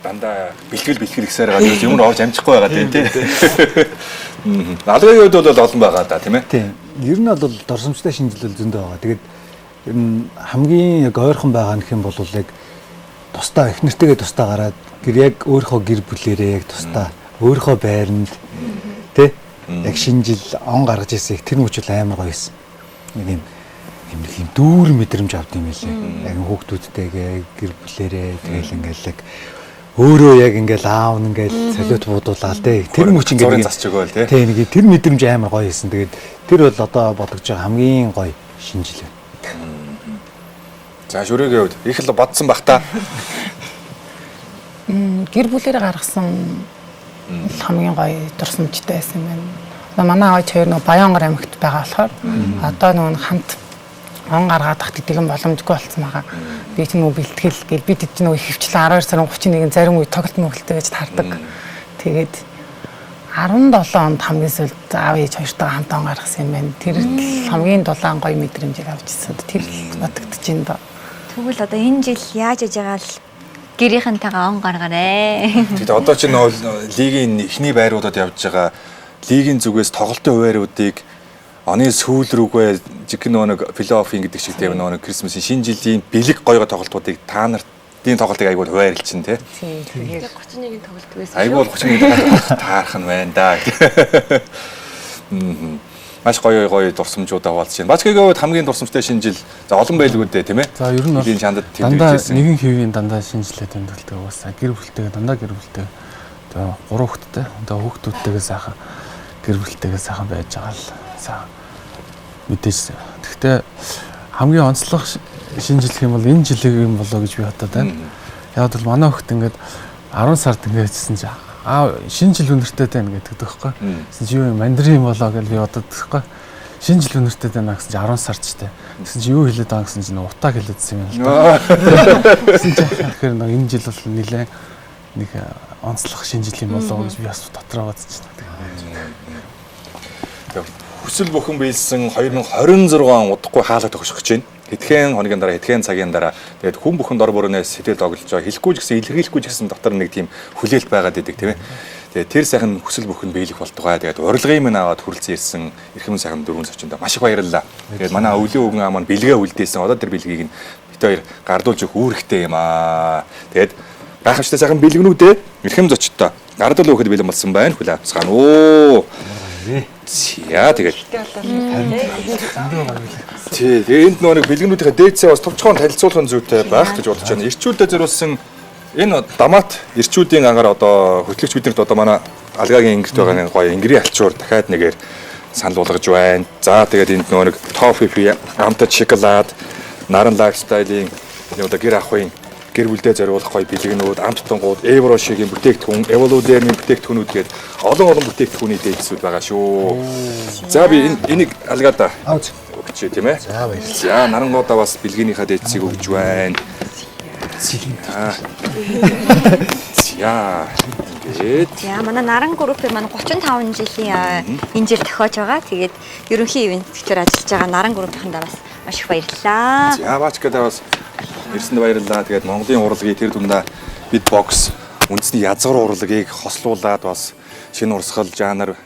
дандаа бэлтгэл гэсээр байгаа юм орж амжихгүй байгаа тийм тий. Алгын хувьд бол олон байгаа да тийм ээ. Тийм. Ер нь бол дурсамжтай шинэ жил бол зөндөө байгаа. Тэгээд ер нь хамгийн яг ойрхон байгаа нөх юм бол яг тусдаа их нэртэйгээ тусдаа гараад гэр яг өөрийнхөө гэр бүлэрээ яг тусдаа өөрийнхөө байранд тий яг шинэ жил он гаргаж ирсэн их тэр мөч бол амар гоё байсан. Нэг юм дүүр мэдрэмж авд юм байлээ. Яг хүүхдүүдтэйгээ гэр бүлэрээ тэгэл ингээл яг өөрөө яг ингээл аав нь ингээл салют буудуулаад тий тэр мөч ингээд засч өгөөл тий. Тий нэг тэр мэдрэмж амар гоё байсан. Тэгээд тэр бол одоо бодогдож байгаа хамгийн гоё шинэ жил байна. За шүрээгийн хувьд их л бодсон бах та. Гэр бүлэрээ гаргасан хамгийн гоё дурсамжтай байсан юм байна. Манай аав хоёр нөгөө Баянгар аймагт байгаа болохоор одоо нөгөө хамт он гаргаад ах гэдэг нь боломжгүй болсон байгаа. Би ч нөгөө бэлтгэл гэл би тэд нөгөө ихэвчлэн 12 сарын 31-нд зарим үе тоглолт мөглөлтэй гэж таардаг. Тэгээд 17 онд хамгийн сүүлд аав ээж хоёртойгоо хамт он гаргасан юм байна. Тэр хамгийн дулаан гоё мэдрэмжийг авч ирсэн. Тэр л бодогдож байна доо. Тэгвэл одоо энэ жил яаж яж байгаа л гэрийнхэнтэйгээ он гаргаарэ. Тэгэхдээ одоо чи нөгөө лигийн эхний байруудад явж байгаа лигийн зүгээс тоглолтын хуваарьуудыг оны сүүл рүүгээ жиг нөгөө нэг плей-оффын гэдэг шиг тийм нөгөө нэг Крисмасийн шинэ жилийн бэлэг гойгоо тоглолтуудыг та нартын тоглолтыг айгуул хуваарлчин тий. Тийм. 31-ийн тоглолт байсан. Айгуул 31-ийн тоглолт таарах нь байна да. Маш гоё гоё дурсамжуудаа хуваалцж байна. Бачгийн хувьд хамгийн дурсамжтай шинэ жил за олон байлгүй дээ тийм ээ. За ер нь бол чандад дандаа нэгэн хэвийн дандаа шинэ жилээ тэмдэглэдэг угаасаа гэр бүлтэйгээ дандаа гэр бүлтэй. Тэгээ 3 хүүхэдтэй. Тэгээ хүүхдүүдтэйгээ сайхан гэр бүлтэйгээ сайхан байж байгаа л сайхан мэдээж. Гэхдээ хамгийн онцлог шинэ жил гэх юм бол энэ жилиг юм болоо гэж би бодод байна. Яг бол манай хүүхд ингээд 10 сард ингээд хэлсэн чинь шинэ жил өнөртэй байна гэдэг байхгүй. Тэгсэн чи юу юм мандрин юм болоо гэж би бодод байхгүй. Шинэ жил өнөртэй байна гэсэн чи 10 сард ч тэ. Тэгсэн чи юу хэлээд байгаа гэсэн чинь утааг хэлээдсэн юм л да. Тэгсэн чи тэгэхээр нэг энэ жил бол нэлээ нэг онцлог шинэ жил юм болоо гэж би бас дотроо бодож байна. Хүсэл бүхэн биелсэн 2026 он удахгүй хаалга төгсөх гэж байна. Хэдхэн хоногийн дараа, хэдхэн цагийн дараа тэгээд хүн бүхэн дор бүрнээс сэтгэл тоглож байгаа. Хэлэхгүй ч гэсэн илэрхийлэхгүй ч гэсэн дотор нэг тийм хүлээлт байгаад идэг тийм ээ. Тэгээд тэр сайхан хүсэл бүхэн биелэх болтугай. Тэгээд урилгын минь аваад хүрэлцэн ирсэн эрхэм сайхан дөрвөн зочиндоо маш их баярлалаа. Тэгээд манай өвлийн өвгөн аа маань бэлгээ үлдээсэн. Одоо тэр бэлгийг нь бит хоёр гардуулж өгөх үүрэгтэй юм аа. Тэгээд гайхамшигтай сайхан бэлгнүүдээ эрхэм зочдтой гардуул өгөхөд бэлэн болсон байна. Хүлээ авцгаана уу. За тэгээд. Тий, тэгээ энд нөгөө нэг бэлгэнүүдийнхээ дээдсээ бас товчхон танилцуулах нь зүйтэй байх гэж бодож байна. Ирчүүдэд зориулсан энэ дамат ирчүүдийн ангаар одоо хөтлөгч биднэрт одоо манай алгагийн ингэрт байгаа нэг гоё ингэрийн алчуур дахиад нэгээр санал болгож байна. За тэгээд энд нөгөө нэг тофи пи, амтад шоколад, наран лайфстайлын энэ одоо гэр ахуйн Гэр бүлдээ зориулах гоё бэлгэнүүд, амт тунгууд, Евро шигийн бүтээгдэхүүн, Evoluderm-ийн бүтээгдэхүүнүүд гээд олон олон бүтээгдэхүүний дээдсүүд байгаа шүү. За би энэ энийг алгаада өгчээ тийм ээ. За баярлалаа. За нарангуудаа бас бэлгийнхаа дээдсийг өгж байна. За. За. Ингээд За манай Наран группийн маань 35 жилийн энэ жил тохиож байгаа. Тэгээд ерөнхий ивент гэгчээр ажиллаж байгаа Наран группийнхандаа бас маш их баярлалаа. За баачкадаа бас ирсэнд баярлалаа. Тэгээд Монголын урлагийг тэр дундаа битбокс үндэсний язгар урлагийг хослуулад бас шинэ урсгал жанр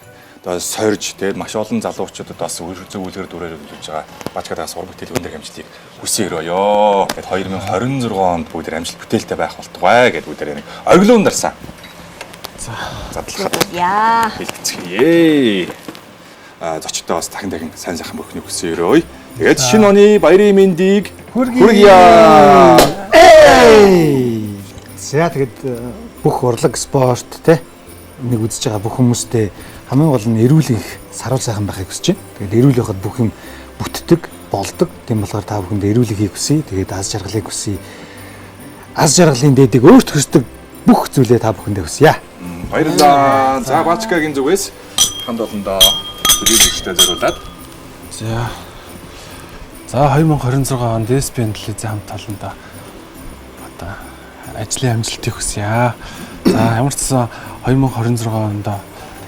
одоо сорж тэгээд маш олон залуучуудад бас зөв үлгэр дуурайл өгүүлж байгаа. Баачкадаа бас уран бүтээл өндөр амжилтыг хүсье өрөөё. Тэгээд 2026 онд бүгд амжилт бүтээлтэй байх болтугай гэдээ бүгд нэг оглоон дарсан. За задлахад Яа. бэлтгэе. А зочдтой бас дахин дахин сайн сайхан бүхнийг хүсье өрөөе. Тэгээд шинэ оны баярын мэндийг хүргье. За тэгээд бүх урлаг спорт те нэг үзэж байгаа бүх хүмүүстээ хамгийн гол нь эрүүл их саруул сайхан байхыг хүсэж байна. Тэгээд эрүүл байхад бүх юм бүтдэг, болдог. Тийм болохоор та бүхэнд эрүүл ихийг хүсье. Тэгээд аз жаргалыг хүсье. Аз жаргалын дээдийг өөрт хүсдэг бүх зүйлээ та бүхэндээ хүсье. Баярлалаа. За Баачкагийн зүгээс хамт олондоо төлөөлөгчтэй зориулаад За. За 2026 онд SPN телевизийн хамт олондоо одоо ажлын амжилтыг хүсье. За ямар ч гэсэн 2026 онд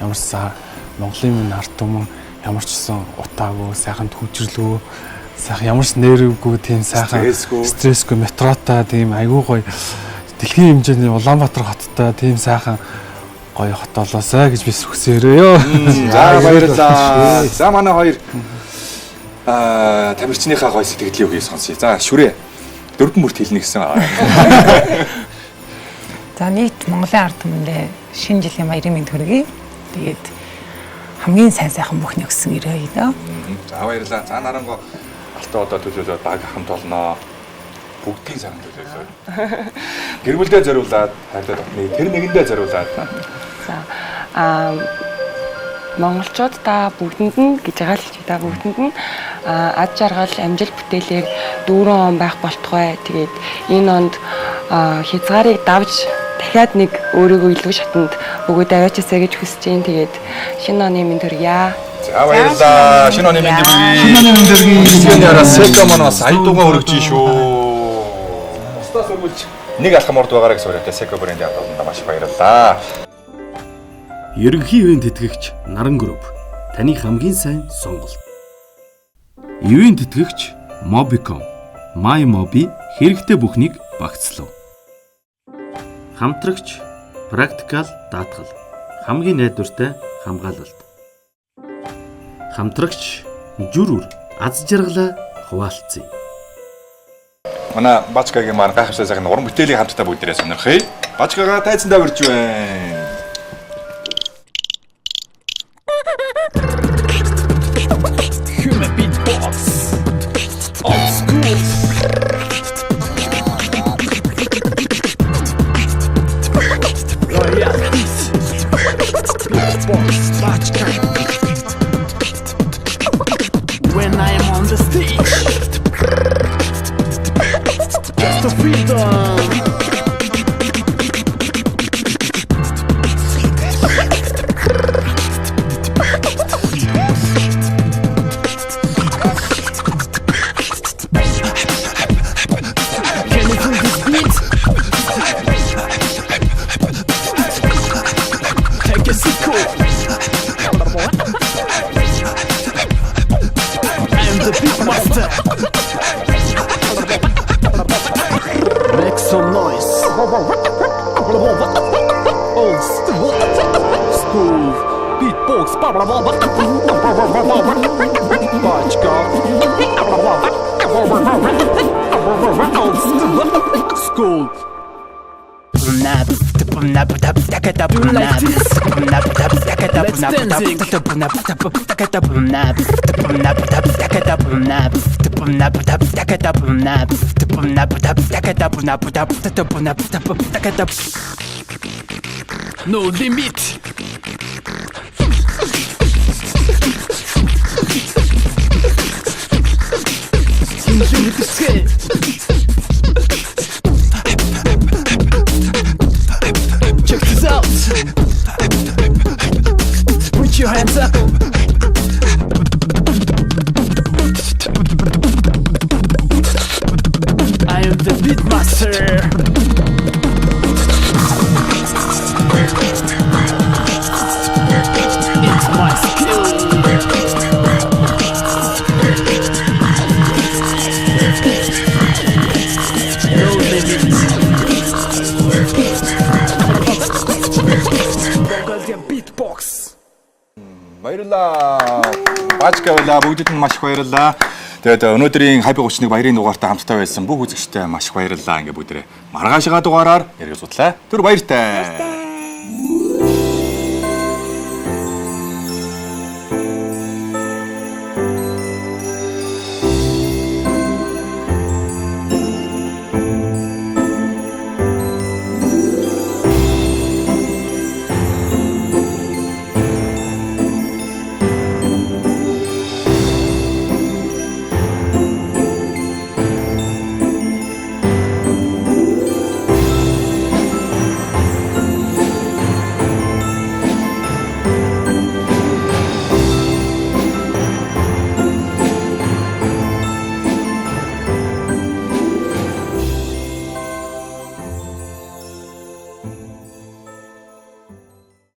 ямар ч сан Монголын минь ард түмэн ямар ч гэсэн утаагүй, сайхан төвжирлүү, сайхан ямар ч нэрвгүй тийм сайхан Стрессгүй. стрессгүй метротой тийм айгүй гоё дэлхийн хэмжээний Улаанбаатар хоттой тийм сайхан гоё хот болоосай гэж би хүсээрээ. За баярлалаа. За манай хоёр тамирчныхаа гоё сэтгэлийн үгийг сонсъё. За шүрээ. Дөрвөн бүрт хэлнэ гэсэн. За нийт Монголын ард түмэндээ шинэ жилийн баярын мэнд хүргэе. Тэгээд хамгийн сайн сайхан бүхний өссөн өрөөе дөө. За баярлалаа. За наранго алтан одоо төлөөлөөд баг хамт олноо. Бүгдийн сайхан төлөөлөөд. Гэр бүлдээ зориулаад, хайртай дотны тэр нэгэндээ зориулаад. За аа монголчууд та бүгдэнд нь гэж байгаа л чи та бүгдэнд нь ад жаргал амжилт бүтээлээр дүүрэн он байх болтугай. Тэгээд энэ онд хязгаарыг давж дахиад нэг өөрийгөө илүү шатанд бөгөөд аваачаасаа гэж хүсэж байна. Тэгээд шинэ оны мэнд хүргье. За баярлалаа. Шинэ оны мэндийг хүргэе. Шинэ оны мэнд хүргэе. Шинэ яра Сека маань бас ая дугаа өргөж шүү. Бусдаас өргүүлж нэг алхам урд байгаарай гэсэн үгтэй Сека брендийн хамт олондоо маш их баярлалаа. Ерөнхий ивент тэтгэгч Наран групп таны хамгийн сайн сонголт. Ивент тэтгэгч Mobicom, MyMobi хэрэгтэй бүхнийг багцлав. Хамтрагч Practical даатгал хамгийн найдвартай хамгаалалт. Хамтрагч Жүр үр аз жаргалаа хуваалцъя. Манай Бачкагийн маань гайхамшигтай сайхан уран бүтээлийн хамтдаа бүгдээрээ сонирхъя. Бачкагаа тайзандаа урьж байна. Human beatbox. Old school. Royalties. Beatbox. Bachka. When I am on the stage, just the freedom. Can you feel this beat? Take a sip. I'm the beat master. Make some noise. Old school beatbox. Bachka. Old school. Like this. Let's dancing. No limit. Limit. Баярлалаа. Бажка байлаа. Бүгдэд нь маш их баярлалаа. Тэгээд өнөөдрийн Happy 31 баярын дугаартай хамтдаа байсан бүх үзэгчтэй маш их баярлалаа. Ингээ бүгдээрээ маргаашгаа дугаараар ярилцлаа. Түр баяртай.